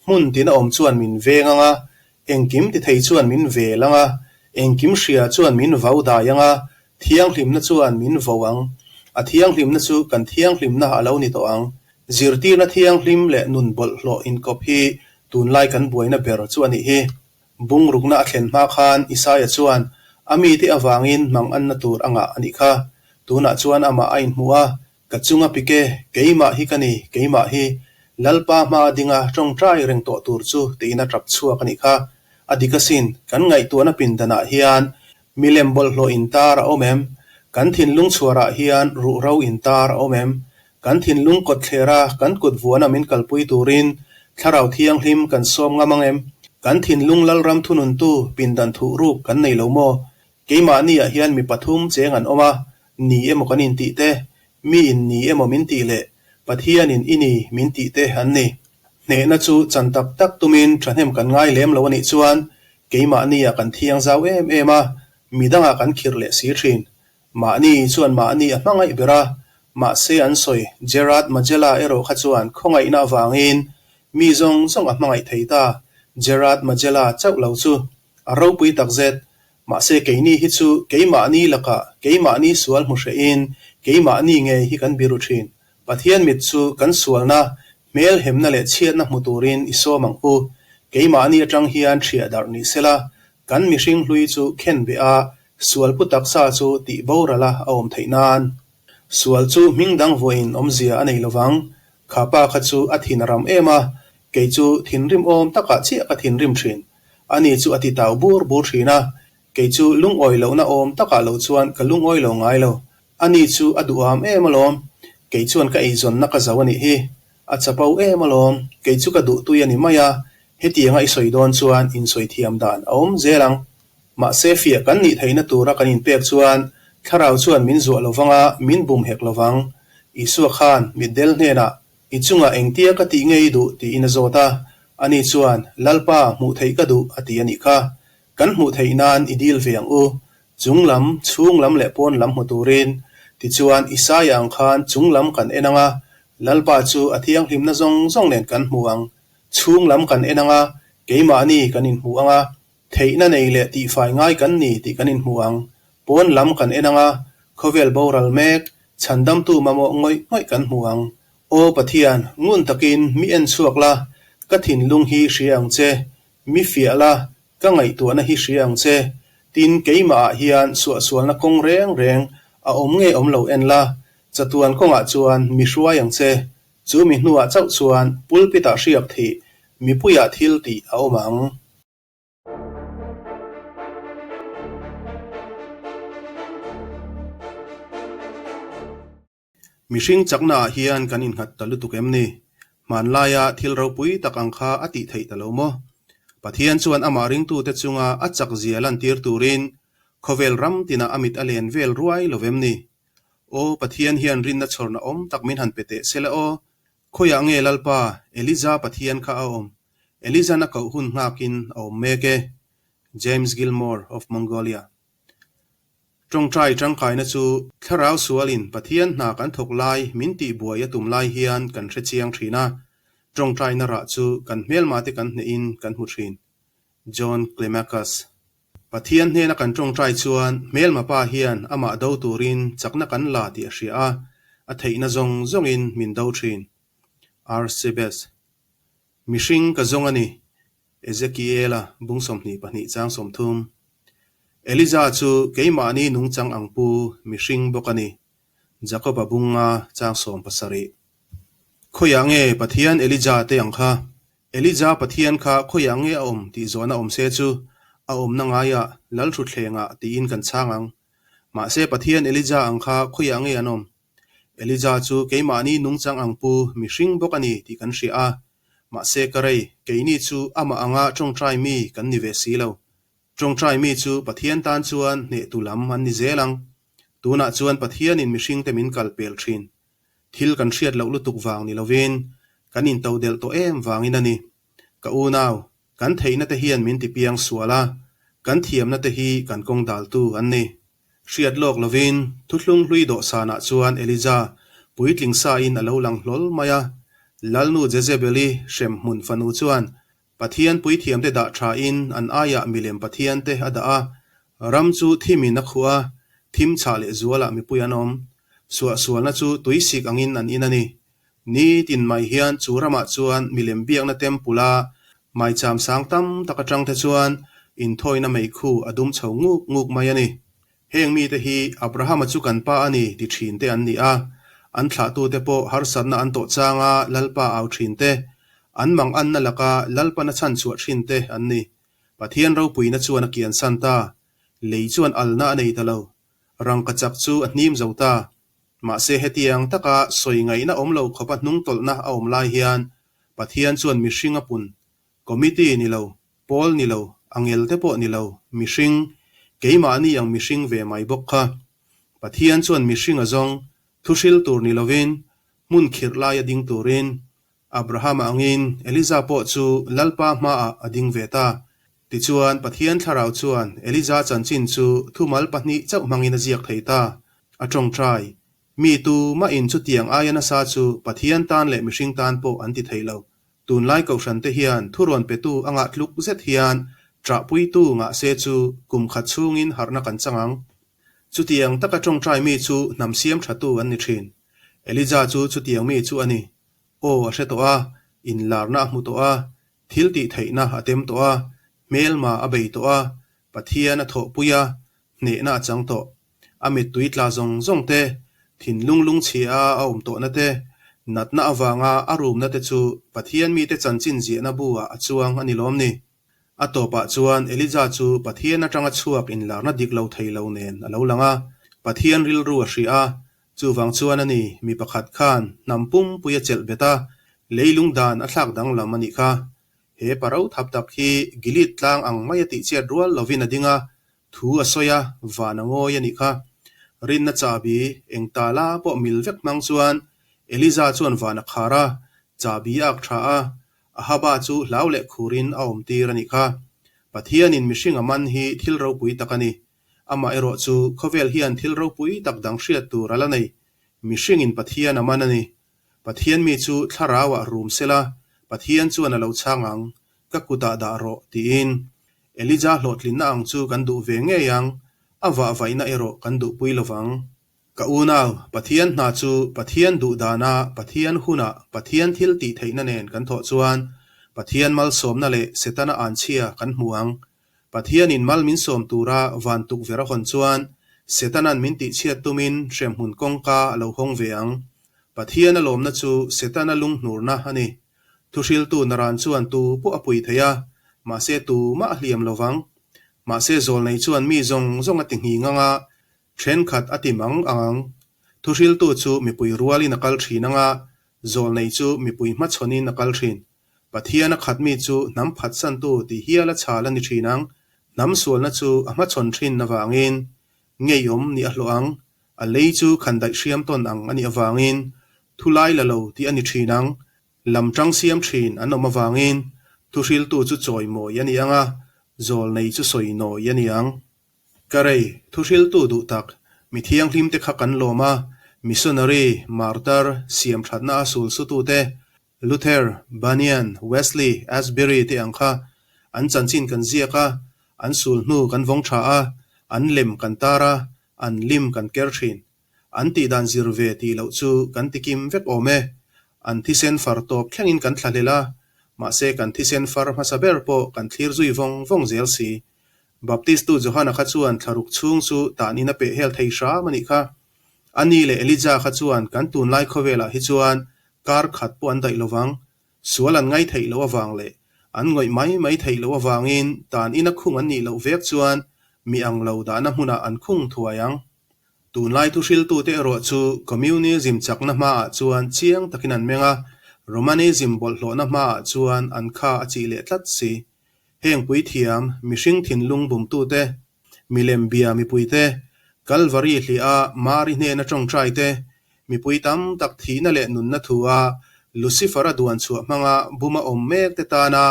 Hmun tina awm chuan min veng ang a, engkim ti thei chuan min vel ang a, engkim hria chuan min vau dai ang a, thianghlimna chuan min vo ang. A thianghlimna chu kan thianghlimna a lo ni tawh ang. Zirtirna thianghlim leh nun bawlhhlawh inkawp hi tunlai kan buaina ber chu a nih hi. Bungrukna a thlen hma khan Isaia chuan a mite avangin hmang anna tur a ngah a nih kha. Tunah chuan amah a inhmuh a, Ka chunga pik e, keimah hi ka ni, keimah hi. Lalpa hma a ding a, tawngtai reng tawh tur chu tiin a tap chhuak a nih kha. A dik asin, kan ngaihtuahna pindanah hian milem bawlhhlawh intar a awm em? Kan thinlung chhuarah hian ruhro intar a awm em? Kan thinlung kawtthlera kan kut vuana min kalpui turin Thlarau Thianghlim kan sawm ngam ang em? Kan thinlung Lalram thununtu pindan thuhruk kan nei lo maw? Keimahniah hian mi pathum cheng an awm a, ni emaw kan intih te, mi in ni emaw min tih leh Pathianin i ni min tih te an ni. Hnehna chu chan tak tak tumin thahnem kan ngai lem lo a nih chuan keimahniah kan thiang zau em em a, midangah kan khirh leh si thin. Mahni chuan mahni a hmangaih ber a, Mahse an sawi Gerard Majella erawh kha chuan khawngaihna avangin mi zawng zawng a hmangaih thei ta. Gerard Majella chauh lo chu a ropui takzet. Mahse keini hi chu keimahni lakah keimahni sual hmu hrehin keimahni ngei hi kan biru thin. Pathian mit chu kan sualna, hmelhemna leh chhiatna hmu turin i sawm ang u. Keimahni atang hian hriah darh ni sela, kan mihring hlui chu khen beh a, sualpu taksa chu tih boral a a awm theih nan. Sual chu hming dang vuahin awmzia a nei lovang. Kha pa kha chu a thin a ram em a, kei chu thinrim awm takah chiah ka thinrim thin. Ani chu a ti tau bur bur thin a, kei chu lungawi lohna awm takah lo chuan ka lungawi lo ngai lo. Ani chu a duham em alawm, kei chuan ka eizawnna ka zo a nih hi. A chapo em alawm, kei chu ka duhtui a ni mai a, hetianga i sawi dawn chuan insawi thiam dan a awm zel ang. Mahse fiah kan nih theihna tura kan inpek chuan Thlarau chuan min zuah lovang a, min bum hek lovang. Isua khan mitdel hnenah, I chungah engtia ka tih nge i duh? tiin a zawt a. Ani chuan, Lalpa, hmuh theih ka duh, a ti a nih kha. Kan hmuh theih nan i dil ve ang u. Chung lam, chhung lam leh pawn lam hmu turin. Tichuan, Isaia ang khan chung lam kan en ang a, Lalpa chu a thianghlimna zawng zawng nen kan hmu ang. Chhung lam kan en ang a, keimahni kan inhmu ang a, theihna nei leh tihfai ngai kan ni tih kan inhmu ang. Pawn lam kan en ang a, khawvel boral mek, chhandamtu mamawh ngawih ngawih kan hmu ang. Aw Pathian, ngun takin mi en chhuak la, ka thinlung hi hria ang che. Mi fiah la, ka ngaihtuahna hi hria ang che. Tin, keimahah hian suahsualna kawng reng reng a awm nge awm lo en la, chatuan kawngah chuan mi hruai ang che. Chu mi hnuah chauh chuan pulpit-ah hriak thih, mipuiah thil tih a awm ang. Mihring chaknaah hian kan innghat ta lutuk em ni? Hmanlaia thil ropui tak ang kha a tih theih ta lo maw? Pathian chuan amah ringtute chunga a chakzia lantir turin khawvel ram tinah a mit a len vel ruai lo vem ni? Aw, Pathian hian rinna chhawrna awm tak min han pe teh se la aw! Khawiah nge Lalpa, Eliza Pathian kha a awm? Eliza'n a koh hun nghakin a awm mek e. James Gilmour of Mongolia. Tawngtai tangkaina chu thlarau sualin Pathian hna kan thawk lai min tih buai a tum lai hian kan hre chiang thin a, tawngtaina rah chu kan hmelmate kan hnehin kan hmu thin. John Climacus. Pathian hnena kan tawngtai chuan hmelma pa hian amah do turin chakna kan la tih a hria a, a theihna zawng zawngin min do thin. Arcebes. Mihring ka zawng a ni. Ezekiela bung 22 chang 30. Eliza chu keimahni nungchang ang pu mihring bawk a ni. Jakoba bunga chang 17. Khawiah nge Pathian Elija te ang kha? Elija Pathian kha khawiah nge a awm tih zawhna awm se chu a awmna ngaiah Lalthutthlengah tiin kan chhang ang. Mahse Pathian Elija ang kha khawiah nge an awm? Elija chu keimahni nungchang ang pu mihring bawk a ni tih kan hria a. Mahse ka rei, keini chu amah anga tawngtai mi kan ni ve si lo. Tawngtai mi chu Pathian tan chuan hnehtu lam an ni zel ang. Tunah chuan Pathianin mihringte min kal pel thin. Thil kan hriat loh lutuk vang ni lovin kan intodelh tawh em vangin a ni. Ka unau, kan theihna te hian min tipiang sual a, kan thiamna te hi kan kawng daltu an ni. Hriat lawk lovin thuthlung hlui dawhsanah chuan Elija puitling sain a lo lang hlawl mai a. Lalnu Jezebeli hremhmun fanu chuan Pathian puithiamte dah thain an aiah milem pathiante a dah a, ram chu thimin a khuh a, thim chhah leh zualah mipui an awm. Suahsualna chu tuisik angin an in a ni. Ni tin mai hian chu ramah chuan milem biakna temple a maicham sang tam tak atang te chuan inthawina meikhu a dum chho nguk nguk mai a ni. Heng mite hi Abrahama chu kan pa a ni ti thin te an ni a, an thlahtute pawh harsatna an tawh changa Lalpa au thin te, an manganna laka Lalpan a chhanchhuah thin te an ni. Pathian ropuina chuan a kiansan ta, lei chuan alna a nei ta lo, rangkachak chu a hnim zo ta. Mahse hetiang taka sawi ngaihna awm lo khawpa hnungtawlhna a awm lai hian Pathian chuan mihring a pun, committee ni lo, pawl ni lo, angel te pawh ni lo, mihring, keimahni ang mihring ve mai bawk kha. Pathian chuan mihring a zawng, thuhril tur ni lovin, hmun khirh laia ding turin, Abrahama angin Eliza pawh chu Lalpa hmaah a ding ve ta. Tichuan, Pathian thlarau chuan Eliza chanchin chu thumal pahnih chauh hmangin a ziak thei ta. A tawngtai. Mi tu mahin chutiang aia nasa chu Pathian tan leh mihring tan pawh an ti thei lo. Tunlai kohhran te hian thurawn petu a ngah tluk zet hian ṭahpuitu ngah se chu kum khat chhungin harhna kan chang ang. Chutiang taka ṭawngṭai mi chu hnam siam ṭhatu an ni ṭhin. Elijah chu chutiang mi chu a ni. Aw a hre tawh a, inlarna a hmu tawh a, thil tih theihna a tem tawh a, hmelma a bei tawh a, Pathian a thawhpui a, hnehna a chang tawh. A mittui tla zawng zawng te, thinlung lungchhia a awm tawhna te, natna avanga a rumna te chu Pathian mite chanchin ziahna bu ah a chuang a ni lawm ni? A tawpah chuan Elijah chu Pathian atanga chhuak inlarna dik lo thei lo nen a lo lang a, Pathian rilru a hria a, chuvang chuan a ni mi pakhat khan hnam pumpui a chelh bet a, leilung dan a thlak danglam a nih kha. He paro thap tak hi Gilead tlang ang mai a tihchiat rual lovin a ding a, Thu a sawi a, van a ngawi a nih kha. Rinna chahbi eng tala pawh mil vek hmang chuan Eliza chuan van a khar a, chahbi a ak tha a, Ahaba chu hlau leh khurin a awm tir a nih kha. Pathianin mihring a man hi thil ropui tak a ni. Amah erawh chu khawvel hian thil ropui tak dang hriat tur a la nei. Mihringin Pathian a man a ni. Pathian mi chu thlarauah rum sela, Pathian chuan a lo chhang ang, ka kutah dah rawh, tiin. Elijah hlawhtlinna ang chu kan duh ve ngei ang, a vahvaihna erawh kan duhpui lo vang. Ka unau, Pathian hna chu Pathian duh dana Pathian hunah Pathian thil tih theihna nen kan thawh chuan Pathian malsawmna leh Setana anchhia kan hmu ang. Pathianin mal min sawm tura van tukverh a hawn chuan Setana'n min tihchhiat tumin hremhmun kawngka a lo hawng ve ang. Pathian a lawmna chu Setana lunghnurna a ni. Thuhriltu naran chuan tu pawh a pui thei a, mahse tumah a hliam lo vang. Mahse zawlnei chuan mi zawng zawng a ti nghing ang a, thenkhat a ti mang ang ang. Thuhriltu chu mipui rualin a kal thin ang a, zawlnei chu mipui hmachhawnin a kal thin. Pathian a khat mi chu hnam phatsantu tih hial a chhal a ni thin ang. Hnam sualna chu a hmachhawn thin avangin ngeiawm nih a hlawh ang. A lei chu khandaih hriam tawn ang a nih avangin thulai la lo tih a ni thin ang. Lam tang siam thin an awm avangin thuhriltu chu chawimawi a ni ang a, zawlnei chu sawinawi a ni ang. Ka rei, thuhriltu duh tak, mi thianghlim te kha kan lawm a, missionary, martar, siam thatna a sul sutute, Luther, Bunyan, Wesley, Asbury te ang kha an chanchin kan ziak a, an sul hnu kan vawng tha a, an lem kan tar a, an lim kan ker thin. An tih dan zir ve tih loh chu kan ti kim vek awm e. An thisen far tawp thlengin kan thlahlel a, mahse kan thisen far hmasa ber pawh kan thlir zui vawng vawng zel si. Baptistu Johana kha chuan thlaruk chhung chu tanin a pehhel thei hram a nih kha. Ani leh Elijah kha chuan kan tunlai khawvelah hi chuan kar khat pawh an daih lo vang. Sual an ngai theih loh avang leh an ngawih mai mai theih loh avangin tan ina khung an nih loh vek chuan mi ang lo dahna hmunah an khung thuai ang. Tunlai thuhriltute erawh chu Communism chakna hmaah chuan chiang takin an meng a, Romanism bawlhhlawhna hmaah chuan an kha a chih leh tlat si. Heng puithiam, mihring thinlung bumtute, milem bia mipuite, Kalvari hliah a Mari hnena tawngtai te, mipui tam tak thihna leh nunna thu a Lucifer-a duan chhuah hmanga buma awm mek te tana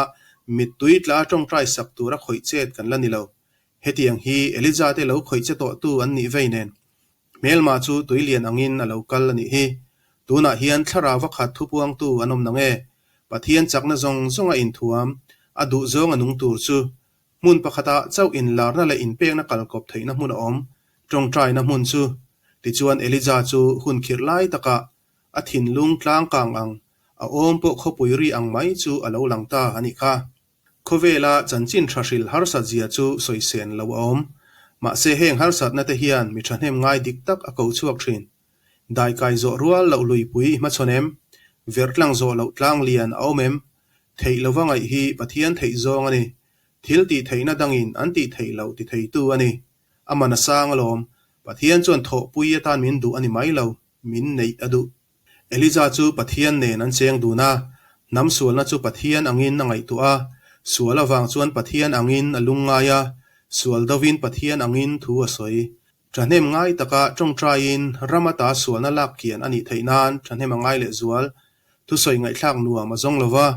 mittui tla tawngtai sak tura khawih chet kan la ni lo. Hetiang hi Elijah te lo khawih che tawhtu an nih vei nen. Hmelma chu tui lian angin a lo kal a nih hi. Tunah hian thlarau a khat thupuangtu an awm nang e. Pathian chakna zawng zawnga inthuam, a duhzawng a nung tur chu Hmun pakhatah chauh inlarna leh inpekna kalkawp theihna hmun a awm, tawngtaina hmun chu. Tichuan Elijah chu hun khirh lai takah a thinlung tlangkang ang, a awm pawh khawpui ri ang mai chu a lo lang ta a nih kha. Khawvela chanchin tha hrilh harsat zia chu sawisen lo a awm. Mahse heng harsatna te hian mi thahnem ngai dik tak a ko chhuak thin. Daikai zawh rual loh luipui i hmachhawn em? Vertlang zawh loh tlang lian a awm em? Theih lova ngaih hi Pathian theih zawng a ni. Thil tih theihna dangin an tih theih loh ti theitu a ni. A man a sang alawm. Pathian chuan thawhpui atan min duh a ni mai lo, min neih a duh. Elijah chu Pathian nen an cheng dun a, hnam sualna chu Pathian angin a ngaihtuah a, sual avang chuan Pathian angin a lungngai a, sual dovin Pathian angin thu a sawi. Thahnem ngai taka tawngtaiin ram ata sualna lak kian a nih theih nan thahnem a ngai leh zual. Thusawi ngaihthlak nuam a zawng lo va,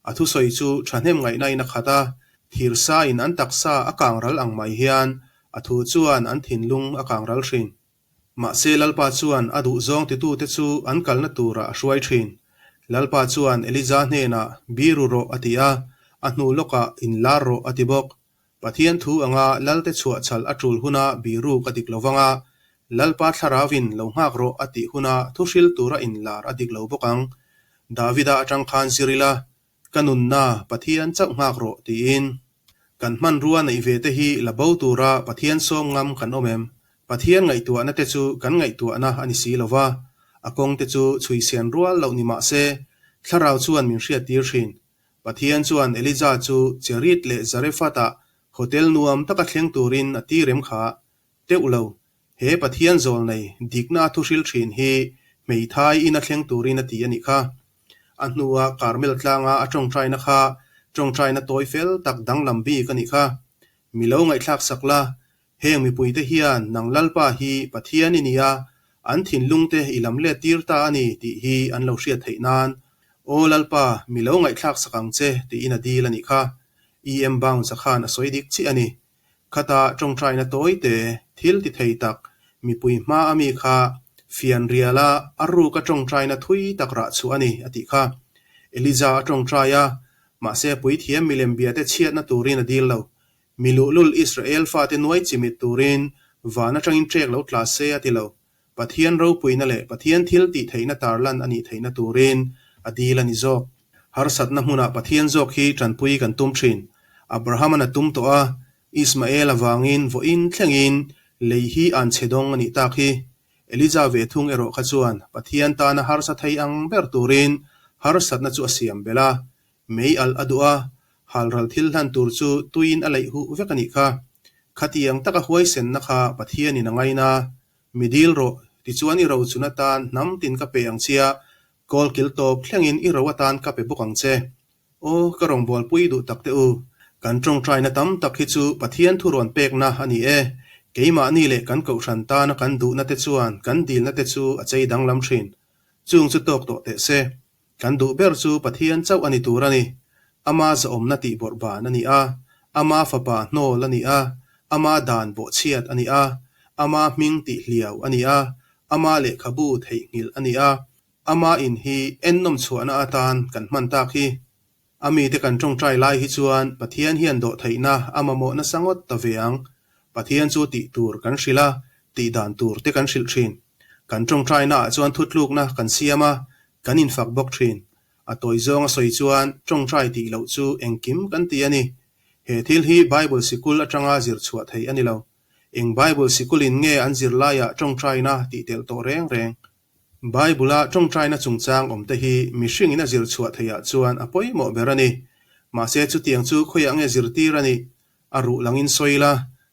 a thusawi chu thahnem ngaihna-in a khat a, thirsa in an taksa a kang ral ang mai hian a thu chuan an thinlung a kang ral thin. Mahse Lalpa chuan a duhzawng titute chu an kalna turah a hruai thin. Lalpa chuan Elija hnenah, Biru rawh a ti a, a hnu lawkah inlar rawh a ti bawk. Pathian thu anga Lalte chhuahchhalh a tul huna biruk a dik lo vang a, Lalpa thlarauvin lo nghak rawh a tih huna thuhril tura inlar a dik lo bawk ang. Davida atang khan zir ila, Ka nunna Pathian chauh nghak rawh tiin. Kan hmanrua neih ve te hi la bo tura Pathian sawm ngam kan awm em? Pathian ngaihtuahna te chu kan ngaihtuahna a ni si lo va, a kawng te chu chhuisian rual loh ni mah se, Thlarau chuan min hriattir thin. Pathian chuan Elija chu Cherit leh Zarephath-ah hotel nuam taka thleng turin a ti rem kha. Teuh lo, he Pathian zawl nei dikna a thuhril thin hi hmeithai ina thleng turin a ti a nih kha. A hnua Karmel tlanga a tawngtaina kha tawngtaina tawi fel tak danglam bik a nih kha. Mi lo ngaihthlak sak la, heng mipuite hian nang Lalpa hi Pathian i ni a, an thinlungte i lam let tir ta a ni tih hi an lo hriat theih nan, Aw Lalpa, mi lo ngaihthlak sak ang che tiin a dil a nih kha. EM Bounds-a khan a sawi dik chiah a ni. Khata tawngtaina tawi te, thil ti thei tak, mipui hma a mi kha fianriala a ruka tawngtaina thui tak rah chhuah a ni, a tih kha. Elija a tawngtai a, mahse puithiam milem biate chhiatna turin a dil lo. Mi luhlul Israel fate nuai chimit turin van atangin ṭek lo tla se a ti lo. Pathian ropuina leh Pathian thil tih theihna tarlan a nih theihna turin a dil a ni zawk. Harsatna hmunah Pathian zawk hi tanpui kan tum thin. Abraham-an a tum tawh a, Ismael avangin vawiin thlengin lei hi an chhe dawng a nih tak hi. Elija ve thung erawh kha chuan Pathian tana harsa thei ang ber turin harsatna chu a siam belh a, mei alh a duh a, halral thil hlan tur chu tuiin a leih huh vek a nih kha. Khatiang taka huaisenna kha Pathianin a ngaina. Mi dil rawh, tichuan i ro chun atan hnam tin ka pe ang che a, kawl kil tawp thlengin i ro atan ka pe bawk ang che. Aw, ka rawngbawlpui duh tak teh u. Kan tawngtaina tam tak hi chu Pathian thurawn pekna a ni e. Keimahni leh kan kohhran tana kan duhna te chuan kan dilna te chu a chei danglam thin. Chung chu tawk tawh teh se. Kan duh ber chu Pathian chauh a ni tur a ni. Ama zahawmna tih bawrh ban a ni a, ama fapa hnawl a ni a, ama dan bawhchhiat a ni a, ama hming tih hliau a ni a, ama lehkhabu theihnghilh a ni a, ama in hi ennawm chhuahna atan kan hman tak hi. A mite kan tawngtai lai hi chuan Pathian hian dawhtheihna a mamawh nasa ngawt ta ve ang. Pathian chu tih tur kan hrilh a, tih dan tur te kan hrilh thin. Kan tawngtainaah chuan thutlukna kan siam a, kan infak bawk thin. A tawi zawng a sawi chuan tawngtai tih loh chu engkim kan ti a ni. He thil hi Bible sikul atanga zir chhuah theih a ni lo. Eng Bible sikulin nge an zirlaiah tawngtaina tih telh tawh reng reng? Bible-a tawngtaina chungchang awmte hi mihringin a zir chhuah theihah chuan a pawimawh ber a ni. Mahse chutiang chu khawiah nge zirtir a nih? A ruh langin sawi la,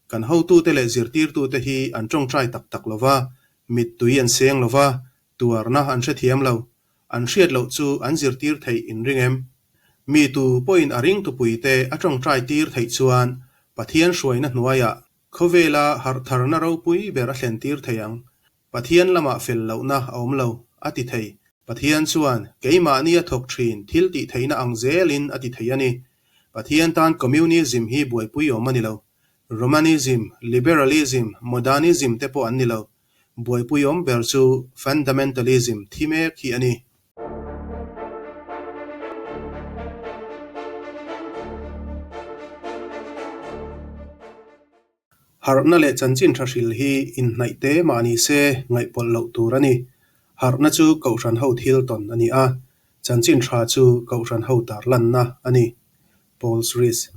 kan hotute leh zirtirtute hi an tawngtai tak tak lo va, mittui an seng lo va, tuarna an hrethiam lo. An hriat loh chu an zirtir theih in ring em? Mi tu pawhin a ringtupuite a tawngtai tir theih chuan Pathian hruaina hnuaiah khawvela harhtharna ropui ber a thlentir thei ang. Pathian lamah fel lohna a awm lo, a ti thei. Pathian chuan keimahni a thawk thin thil tih theihna ang zelin a ti thei a ni. Pathian tan Communism hi buaipui awm a ni lo. Romanism, Liberalism, Modernism te pawh an ni lo. Buaipui awm ber chu Fundamentalism thi mek hi a ni. Harhna leh chanchin tha hril hi inhnaih te mah ni se ngaihpawlh loh tur a ni. Harhna chu Kohhran ho thil tawn a ni a, chanchin tha chu Kohhran ho tarlanna a ni. Paul's Risk.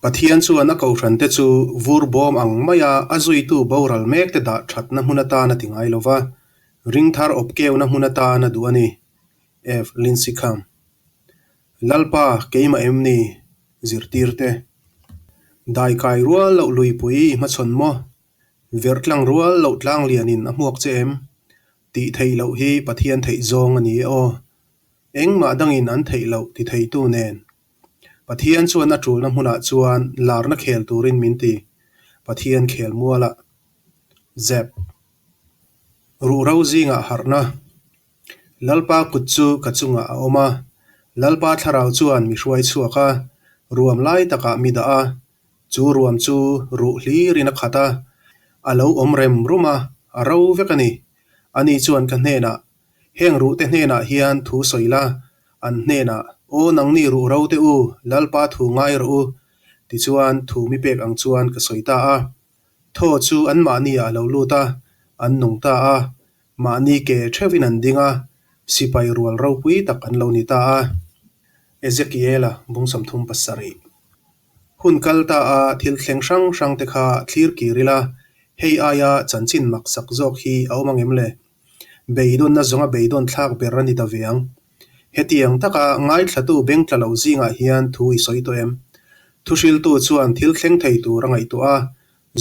Pathian chuan a Kohhran te chu vur bawm ang maia a zuitu boral mek te dah thatna hmun atan a ti ngai lo va, ringthar awpkeuna hmun atan a duh a ni. F. Lincecum. Lalpa, keimah em ni? Zirtirte. Daikai rual loh luipui i hmachhawn maw? Vertlang rual loh tlang lianin a hmuak che em? Tih theih loh hi Pathian theih zawng a ni e aw. Engmah dangin an theih loh ti theitu nen. Pathian chuan a tulna hmunah chuan larna khel turin min ti. Pathian khel mualah. Zep. Ruhro zingah harhna. Lalpa kut chu ka chungah a awm a, Lalpa thlarau chuan mi hruai chhuak a, ruam lai takah mi dah a, chu ruam chu ruh hlirin a khat a, a lo awm rem rum a, A ro vek a ni. Ani chuan ka hnenah, Heng ruhte hnenah hian thu sawi la, an hnenah, Aw nangni ruh ro te u, Lalpa thu ngai rawh u, tichuan thu mi pek ang chuan ka sawi ta a. Thaw chu anmahniah a lo lut a, an nung ta a, mahni ke theuhin an ding a, sipai rual ropui tak an lo ni ta a. Ezekiela bung 37. Hun kal ta a thil thleng hrang hrang te kha thlir kir ila, hei aia chanchin maksak zawk hi a awm angem le? Beidawnna zawnga beidawn thlak ber a ni ta ve ang. Hetiang taka ngaithlatu bengtla lo zingah hian thu i sawi tawh em? Thuhriltu chuan thil thleng thei tur a ngaihtuah a,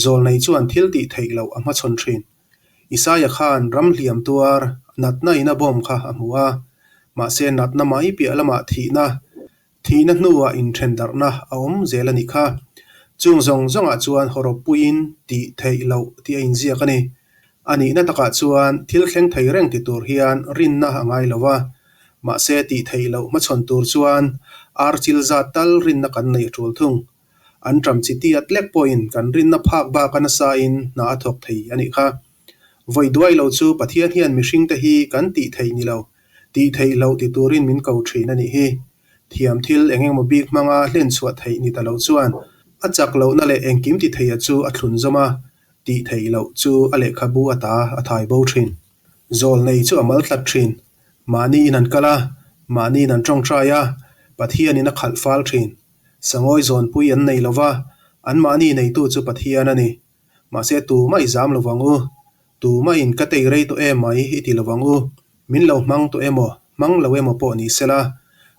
zawlnei chuan thil tih theih loh a hmachhawn thin. Isaia khan ram hliam tuar natna in a bawm kha a hmu a, mahse natna mai piah lamah thihna, Thihna hnuah inthendarhna a awm zel a nih kha. Chung zawng zawngah chuan hawrawppuiin tih theih loh tih a inziak a ni. A nihna takah chuan thil thleng thei reng ti tur hian rinna a ngai lo va, mahse tih theih loh hmachhawn tur chuan ar chil zat tal rinna kan nei a tul thung. An ṭam chi tiat lek pawhin kan rinna phak baka nasain hna a thawk thei a nih kha. Vawi duai lo chu Pathian hian mihringte hi kan tih theih ni lo, Tih theih loh ti turin min ko thin a nih hi. Thiam thil eng engemaw bik hmanga hlen chhuah theih ni ta lo chuan a chak lohna leh engkim ti theia chu a thlun zawm a, tih theih loh chu a lehkhabu ata a thai bo thin. Zawl nei chu a mal tlat thin. Mahni in an kal a, mahni in an tawngtai a, Pathianin a khalh fal thin. Sangawi zawnpui an nei lova, anmahni neitu chu Pathian a ni. Mahse tumah i zam lovang u. Tumah in ka tei rei tawh em mai i ti lovang u. Min lo hmang tawh emaw, hmang lo emaw pawh ni sela.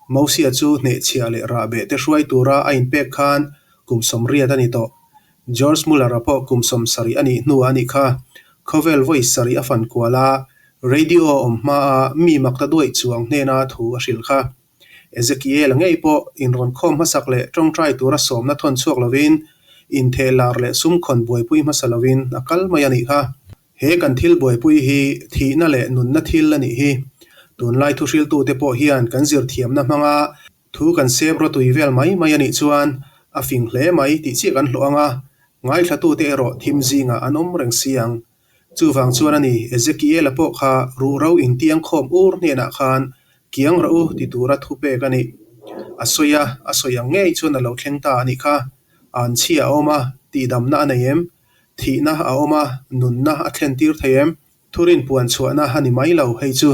Mosia chu hnehchhiah leh rahbeh te hruai tura a inpek khan kum 80 a ni tawh. George Muller-a pawh kum 70 a nih hnuah a nih kha. Khawvel vawi sarih a fan kual a, radio awm hmaa mi makta duaih chuang hnena thu a hrilh kha. Ezekiel ngei pawh inrawn khawm hmasak leh tawngtai tura sawmna thawn chhuak lovin, intheh lar leh sumkhawn buaipui hmasa lovin a kal mai a nih kha. He kan thil buaipui hi thihna leh nunna thil a nih hi. Tunlai thuhriltute pawh hian kan zirthiamna hmanga thu kan sep rawtui vel mai mai a nih chuan a fing hle mai tih chiah kan hlawh ang a, ngaithlatute erawh thim zingah an awm reng si ang. Chuvang chuan a ni, Ezekiela pawh kha ruhro intiang khawm ur hnenah khan kiang rawh u ti tura thu pek a nih. A sawi a, a sawi ang ngei chuan a lo thleng ta a nih kha. Anchhia a awm a, tihdamna a nei em? Thihna a awm a, nunna a thlen tir thei em? Thurin puan chhuahna a ni mai lo hei chu.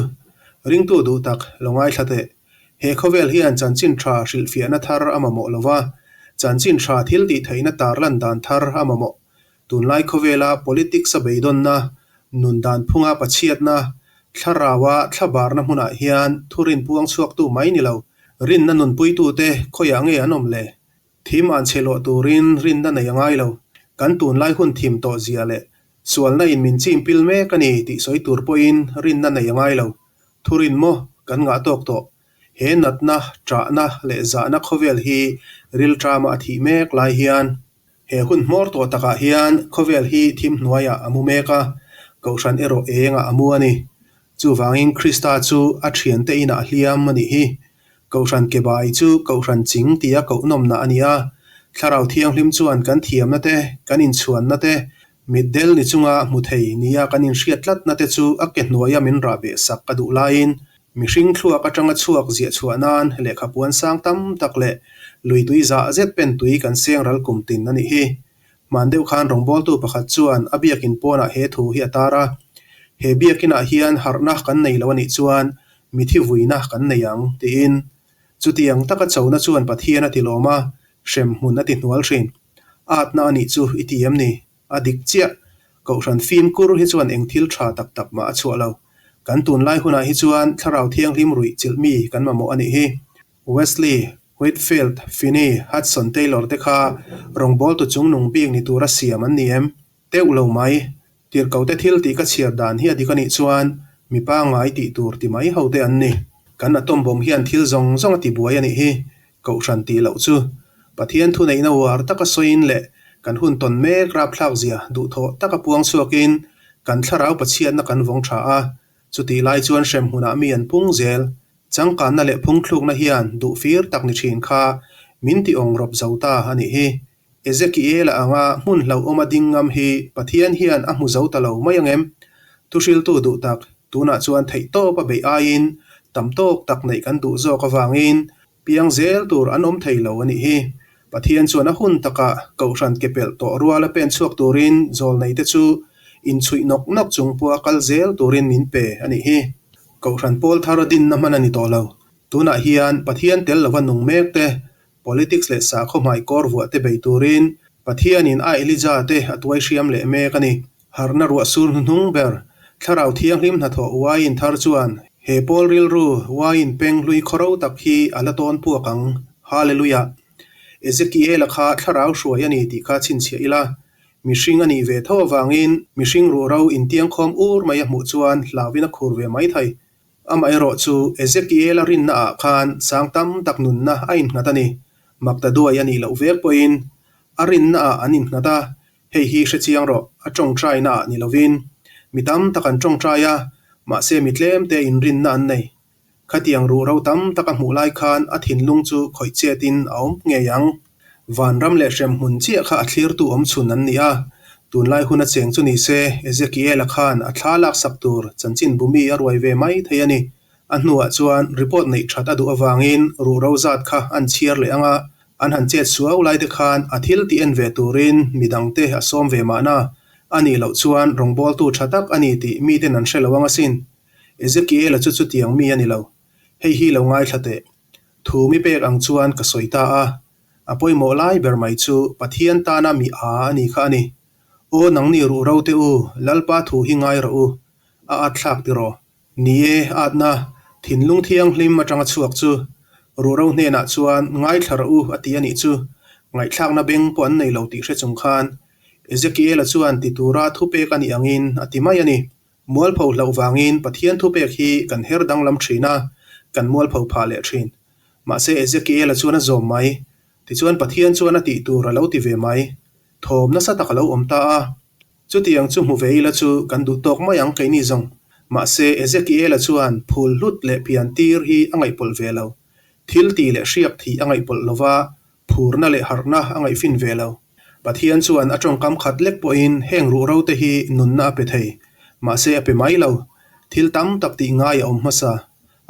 Ringtu duh tak, lo ngaithla teh. He khawvel hian chanchin tha hrilhfiahna thar a mamawh lo va, chanchin tha thil tihtheihna tarlan dan thar a mamawh. Tunlai khawvela politics a beidawnna, nun dan phunga pachhiatna, thlaraua thlabarna hmunah hian thurin puang chhuaktu mai ni lo, rinna nunpuitute khawiah nge an awm le? Thim an chhe lawh turin rinna nei a ngai lo. Kan tunlai hun thim tawh zia leh sualna in min chim pil mek a ni tih sawi tur pawhin rinna nei a ngai lo. Thurin maw kan ngah tawk tawh? He natna, ṭahna leh zahna khawvel hi rilṭama a thih mek lai hian He hun hmawr tawh takah hian khawvel hi thim hnuaiah a mu mek a, Kohhran erawh engah a mu a ni. Chuvangin Krista chu a thiante inah hliam a nih hi. Kohhran kebai chu Kohhran ching tia kohnawmna a ni a. Thlarau Thianghlim chuan kan thiamna te, kan inchhuanna te, mitdel ni chunga hmu thei nia kan inhriat tlatna te chu a ke hnuaia min rah beh sak a duh laiin Mihring thluak atanga chhuak ziah chhuah nan lehkha puan sang tam tak leh lui tui zah zet pen tui kan seng ral kum tin a nih hi. Hman deuh khan rawngbawltu pakhat chuan a biakin pawnah he thu hi a tar a, He biakinah hian harhna kan nei lo a nih chuan mithi vuina kan nei ang, tiin. Chutiang taka chona chuan Pathian a ti lawm a, hremhmun a ti hnual thin. Atna a nih chu i ti em ni? A dik chiah. Kohhran fimkur hi chuan eng thil tha tak tak mah a chhuah lo. Kan tunlai hunah hi chuan Thlarau Thianghlim ruih chilh mi kan mamawh a nih hi. Wesley, Whitefield, Finney, Hudson Taylor te kha rawngbawltu chungnung bik ni tura siam an ni em? Teuh lo mai. Tirhkote thil tih ka chhiar dan hi a dik a nih chuan mi pangngai tih tur ti mai ho te an ni. Kan atom bomb hian thil zawng zawng a ti buai a nih hi. Kohhran tih loh chu Pathian thuneihna uar taka sawiin leh kan hun tawn mek rapthlak zia duhthawh taka puang chhuakin kan thlarau Pathianna kan vawng tha a, chutih lai chuan hremhmunah mi an pung zel. Changkanna leh phungthlukna hian duh fir tak ni thin kha min ti awng rawp zo ta a nih hi. Ezekiela anga hmun hlauhawma ding ngam hi Pathian hian a hmu zo ta lo mai ang em? Thuhriltu duh tak, tunah chuan theihtawp a beih aiin tam tawk tak neih kan duh zawk avangin piang zel tur an awm thei lo a nih hi. Pathian chuan a hun takah Kohhran ke pelh tawh ruala pen chhuak turin zawlneite chu inchhuih nawk nawk chung pawha kal zel turin min pe a nih hi. Kohhran pawl thar dinna hman a ni tawh lo. Tunah hian Pathian tel lova nung mek te, Politics leh sakhaw hmaikawr vuah te bei turin Pathianin a Elija te a tuai hriam leh mek a ni. Harhna ruah sur hnuhnung ber, Thlarau Thianghlim hnathawh uaiin thar chuan he pawl rilru uaiin peng hlui khawro tak hi a la tawn puak ang. Hallelujah! Ezekiela kha thlarau hruai a ni tih kha chhinchhiah ila, mihring a nih ve tho avangin mihring ruhro intiangkhawm ur mai a hmuh chuan hlauhin a khur ve mai thei. Amaherawh chu Ezekiela rinna ah khan sang tam tak nunna a innghat a ni. Makta duai a nih loh vek pawhin a rinna ah an innghat a, hei hi hre chiang rawh, a tawngtaina ah ni lovin. Mi tam tak an tawngtai a, mahse mi tlem te inrinna an nei. Khatiang ruhro tam tak a hmuh lai khan a thinlung chu khawih chetin a awm ngei ang. Vanram leh hremhmun chiah kha a thlirtu awm chhun an ni a, tunlai hun a cheng chu ni se Ezekiela khan a thla laksak tur chanchin bumi a ruai ve mai thei a ni. A hnuah chuan report neih that a duh avangin ruhro zat kha an chhiar leh ang a, an han chet suau lai te khan a thil tih en ve turin midangte a sawm ve mahna. A nih loh chuan rawngbawltu tha tak a ni tih miten an hre lo ang asin. Ezekiela chu chutiang mi a ni lo. Hei hi lo ngaithla teh. Thu mi pek ang chuan ka sawi ta a, a pawimawh lai ber mai chu Pathian tana mi a a ni kha a ni. Aw nangni ruh ro te u, Lalpa thu hi ngai rawh u, a at thlak ti rawh. Ni e, atna, thinlung thianghlim atanga chhuak chu ruh ro hnenah chuan ngaithla rawh u a ti a nih chu, ngaihthlakna beng pawh an nei lo tih hre chung khan Ezekiela chuan ti tura thupek a nih angin a ti mai a ni. Mualpho hlauh vangin Pathian thupek hi kan her danglam thin a, kan mualpho phah leh thin. Mahse Ezekiela chuan a zawm mai. Tichuan Pathian chuan a tih tur a lo ti ve mai. Thawm nasa tak a lo awm ta a. Chutiang chu hmu ve ila chu kan duh tawk mai ang keini zawng. Mahse Ezekiela chuan phul hlut leh pian tir hi a ngaihpawlh ve lo. Thil tih leh hriak thih a ngaihpawlh lova, Phurna leh harhna a ngaihfin ve lo. Pathian chuan a tawngkam khat lek pawhin heng ruhro te hi nunna a pe thei. Mahse a pe mai lo. Thil tam tak tih ngai a awm hmasa.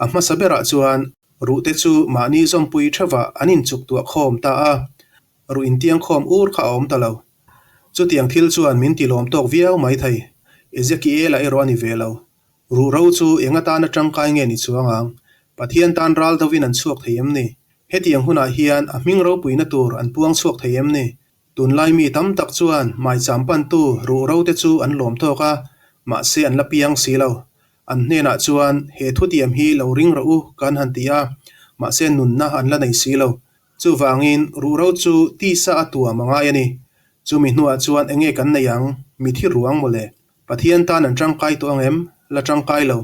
A hmasa berah chuan ruhte chu mahni zawmpui theuhah an inchuk tuah khawm ta a. Ruh intiang khawm ur kha a awm ta lo. Chutiang thil chuan min tilawm tawk viau mai thei. Ezekiela erawh a ni ve lo. Ruhro chu eng atana tangkai nge ni chuang ang? Pathian tan ral dovin an chhuak thei em ni? Hetiang hunah hian a hming ropuina tur an puang chhuak thei em ni? Tunlai mi tam tak chuan maicham pantu ruhro te chu an lawm tawk a, mahse an la piang si lo. An hnenah chuan he thutiam hi lo ring rawh u kan han ti a, mahse nunna an la nei si lo. Chuvangin ruhro chu tisa a tuam a ngai a ni. Chumi hnuah chuan enge kan nei ang? Mithi ruang mawle. Pathian tan an tangkai tawh ang em? La tangkai lo.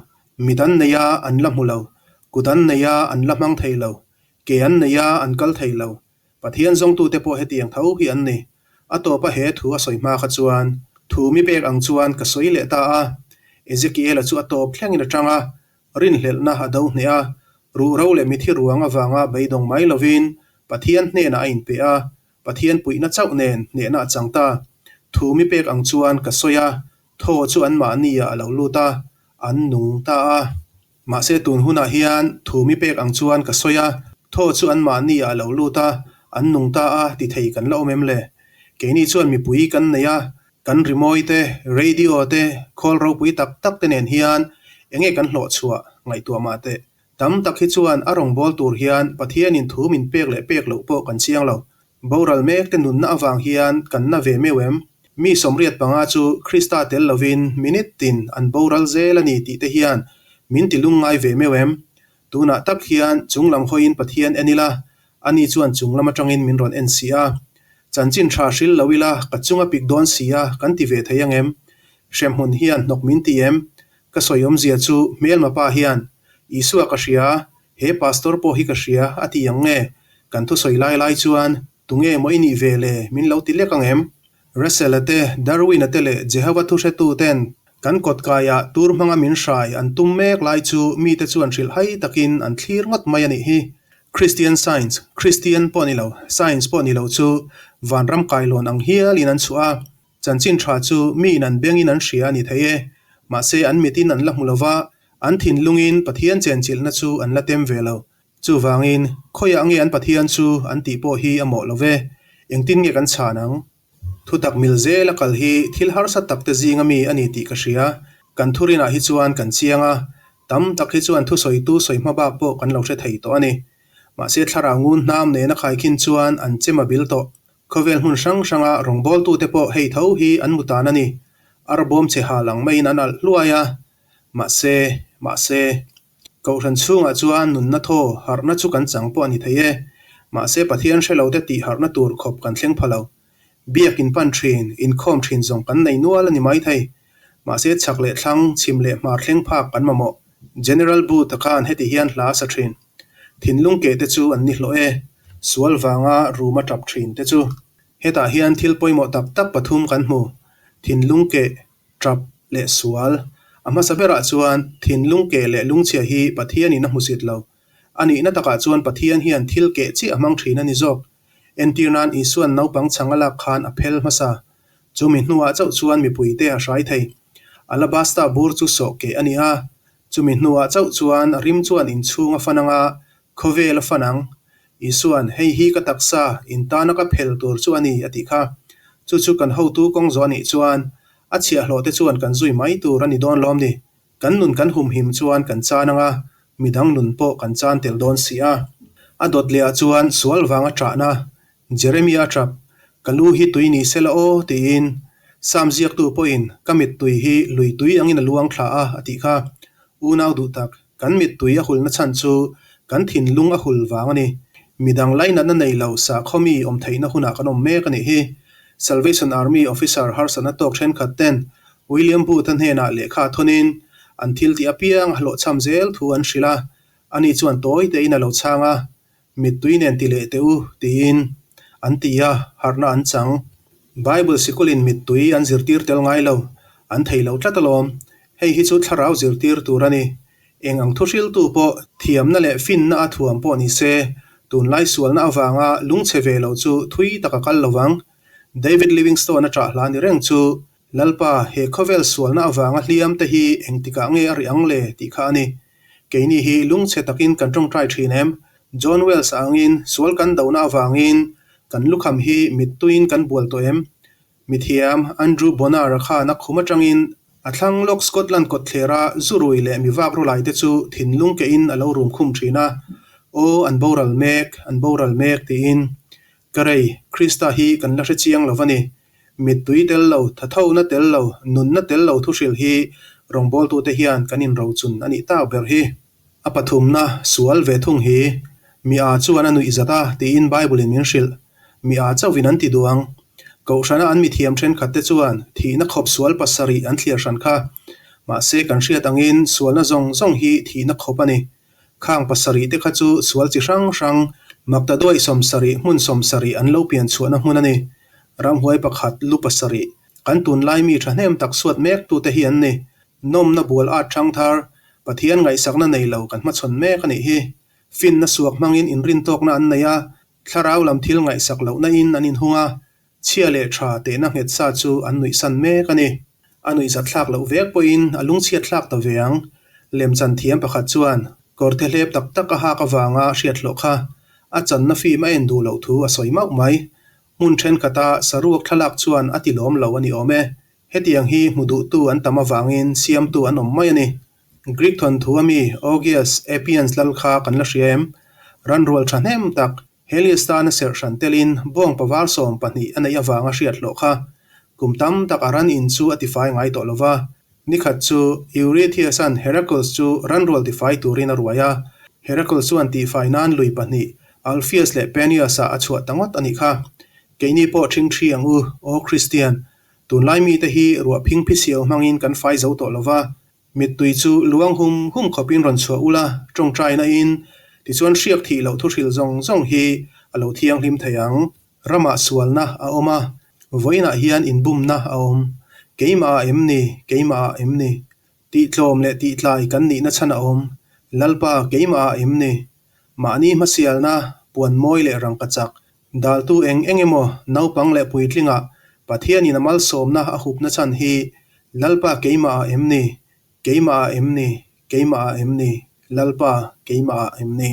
Mit an nei a, an la hmu lo. Kut an nei a, an la hmang thei lo. Ke an nei a, an kal thei lo. Pathian zawngtute pawh hetiang tho hi an ni. A tawpa he thu a sawi hma kha chuan, thu mi pek ang chuan ka sawi leh ta a. Ezekiela chu a tawp thlengin a tang a, rinhlelhna a do hneh a, ruhro leh mithi ruang avanga beidawng mai lovin Pathian hnenah a inpe a, Pathian puihna chauh nen hnehna a chang ta. Thu mi pek ang chuan ka sawi a, thaw chu anmahni ah a lo lut a, an nung ta a. Mahse tun hunah hian thu mi pek ang chuan ka sawi a, thaw chu anmahni ah a lo lut a, an nung ta a ti thei kan la awm em le? Keini chuan mipui kan nei a, kan rimawi te, radio te, khawl ropui tak tak te nen hian enge kan hlawh chhuah ngaihtuah mah teh. Tam tak hi chuan a rawngbâwl tur hian Pathianin thu min pek leh pek loh pawh kan chiang lo. Boral mek te nunna avang hian kan na ve meuh em? Mi 85 chu Krista tel lovin minute tin an boral zel a ni tih te hian min ti lungngai ve meuh em? Tunah tak hian chunglam hawiin Pathian en ila, ani chuan chunglam atangin min rawn en si a. Chanchin tha hril lo ila ka chung a pik dawn si a kan ti ve thei ang em? Hremhmun hian hnawk min ti em? Ka sawi awmzia chu hmelma pa hian, Isua ka hria, he pastor pawh hi ka hria a ti ang nge? Kan thusawi lai lai chuan, Tunge maw i nih ve le? Min lo ti lek ang em? Russell-a te, Darwin-a te leh Jehova thuhretu ten kan kawtkaiah tur hmanga min hrai an tum mek lai chu mite chuan hrilhhai takin an thlir ngawt mai a nih hi. Christian Science, Christian pawh ni lo, Science pawh ni lo chu vanram kailawn ang hialin an chhuah a. Chanchin tha chu miin an bengin an hria a ni thei e. Mahse an mitin an la hmu lova, an thinlungin Pathian chenchilhna chu an la tem ve lo. Chuvangin, khawiah nge an Pathian chu an tih pawh hi a mawh lo ve. Engtin nge kan chhan ang? Thutak mil zela kal hi thil harsa tak te zinga mi a ni tih ka hria. Kan thurinah hi chuan kan chiang a, tam tak hi chuan thusawitu sawi hma bak pawh kan lo hre thei tawh a ni. Mahse thlarau ngun hnam nena khaikhin chuan an chem a bil tawh. Khawvel hmun hrang hranga rawngbawltute pawh hei tho hi an mu tan a ni. Arbawm che hal ang maiin an alh hluai a. Mahse, mahse. Kohhran chhungah chuan nunna thaw harhna chu kan chang pawh a ni thei e. Mahse Pathian hre lote tih harhna tur khawp kan thleng pha lo. Biak in pan thin, inkhawm thin zawng kan nei nual a ni mai thei. Mahse chhak leh thlang, chhim leh hmar thleng phak kan mamawh. General Booth-a khan heti hian hla a sa thin. Thinlung keh te chu an ni hlawh e. Sual vanga room a tap thin te chu. Hetah hian thil pawimawh tak tak pathum kan hmu. Thinlung keh, tap leh sual. A hmasa berah chuan thinlung keh leh lungchhia hi Pathianin a hmusit lo. A nihna takah chuan Pathian hian thil keh chiah a hmang thin a ni zawk. Entir nan Isuan naupang chhang a lak khan a phel hmasa. Chumi hnuah chauh chuan mipuite a hrai thei. Alabasta bur chu sawh keh a ni a. Chumi hnuah chauh chuan rim chuan inchhung a fan anga Khawvel a fan ang. Isuan, Hei hi ka taksa, in tana ka phel tur chu a ni, a tih kha. Chu chu kan hotu kawng zawh a nih chuan, a chhiahhlawh te chuan kan zui mai tur a ni dawn lawm ni. Kan nun kan humhim chuan kan chan ang a, midang nun pawh kan chan tel dawn si a. A dawt leh ah chuan sual vanga ṭahna, Jeremia a ṭap, Ka lu hi tui ni se la aw, tiin Sam ziaktu pawhin ka mittui hi lui tui angin a luang thla a, a tih kha. Unau duh tak, kan mittui a hulna chhan chu kan thinlung a hul vang a ni. Midang lainatna nei lo sakhaw mi awm theihna hunah kan awm mek a nih hi. Salvation Army officer harsatna tawk thenkhat ten William Booth-a hnenah lehkha thawnin an thil tih apiang a hlawhchham zel thu an hrilh a, ani chuan tawi tein a lo chhang a. Mittui nen ti leh teh u, tiin an ti a, harhna an chang. Bible sikulin mittui an zirtir tel ngai lo, an thei lo tlat alawm. Hei hi chu thlarau zirtir tur a ni. Eng ang thuhriltu pawh thiamna leh finna a thuam pawh ni se, tunlai sualna avanga lungchhe ve lo chu thui tak a kal lovang. David Livingstone a ṭah hla ni reng chu, Lalpa, he khawvel sualna avanga hliam te hi engtikah nge a rih ang le? tih kha a ni. Keini hi lungchhe takin kan tawngtai thin em? John Wells a angin sual kan dohna avangin kan lukham hi mittuiin kan bual tawh em? Mithiam Andrew Bonar-a khan a khum atangin a thlang lawk Scotland kawtthlera zurui leh mi vak rawlai te chu thinlung kehin a lo rum khum thin a, Aw, an boral mek, an boral mek tiin. Ka rei, Krista hi kan la hre chiang lo va ni. Mittui tel lo, thathona tel lo, nunna tel lo thuhrilh hi rawngbawltute hian kan inrochun a nih tak ber hi. A pathumna, sual ve thung hi, mi â chuan a nuih zat a tiin Bible-in min hrilh. Mi â chauhin an ti duh ang. Kohhrana an mithiam thenkhatte chuan thihna khawp sual pasarih an thliar hran kha. Mahse kan hriat angin sualna zawng zawng hi thihna khawp a ni. Khang pasarih te kha chu sual chi hrang hrang, Maktaduaih 70, hmun 70 an lo pian chhuahna hmun a ni. Ramhuai pakhat, lu pasarih, kan tunlai mi thahnem tak suat mek tute hi an ni. Nawmna bual at hrang thar, Pathian ngaihsakna nei lo kan hmachhawn mek a nih hi. Finna suak hmangin inrintawkna an nei a, thlarau lam thil ngaihsak lohna in an inhung a, Chhia leh tha tehna nghet sa chu an nuihsan mek a ni. A nuihzat thlak loh vek pawhin a lungchhiat thlak ta ve ang. Lemchan thiam pakhat chuan kawrte hlep tak tak a hak avanga hriat hlawh kha a channa fim a en duh loh thu a sawi mauh mai. Hmun thenkhat a saruak thlalak chuan a ti lawm lo a ni awm e. Hetiang hi hmu duhtu an tam avangin siamtu an awm mai a ni. Greek thawnthu a mi Augeas Apians lal kha kan la hria em? Ranrual thahnem tak Helios tana serh hran telin bawng pavar 12 a neih avanga hriat hlawh kha kum tam tak a ran in chu a tifai ngai tawh lova. Nikhat chu Eurystheus-a'n Heracles chu ranrual tifai turin a ruai a. Heracles chuan tihfai nan lui pahnih, Alpheus leh Peneus-ah a chhuah ta ngawt a nih kha. Keini pawh ṭhingṭhi ang u, aw Kristian. Tunlai mite hi ruah phingphi siau hmangin kan fai zo tawh lova. Mittui chu luang hum hum khawpin rawn chhuah ula, tawngtaina in, tichuan hriak thih loh thuhril zawng zawng hi a lo thianghlim thei ang. Ramah sualna a awm a, vawiinah hian inbumna a awm. Keimah ah em ni? Keimah ah em ni? Tihtlawm leh tihtlai kan nihna chhan a awm. Lalpa, keimah ah em ni? Mahni hmasialna, puan mawi leh rangkachak, Daltu eng eng emaw naupang leh puitlingah Pathianin a malsawmna a hupna chhan hi Lalpa keimah ah em ni? Keimah ah em ni? Keimah ah em ni? Lalpa, keimah ah em ni?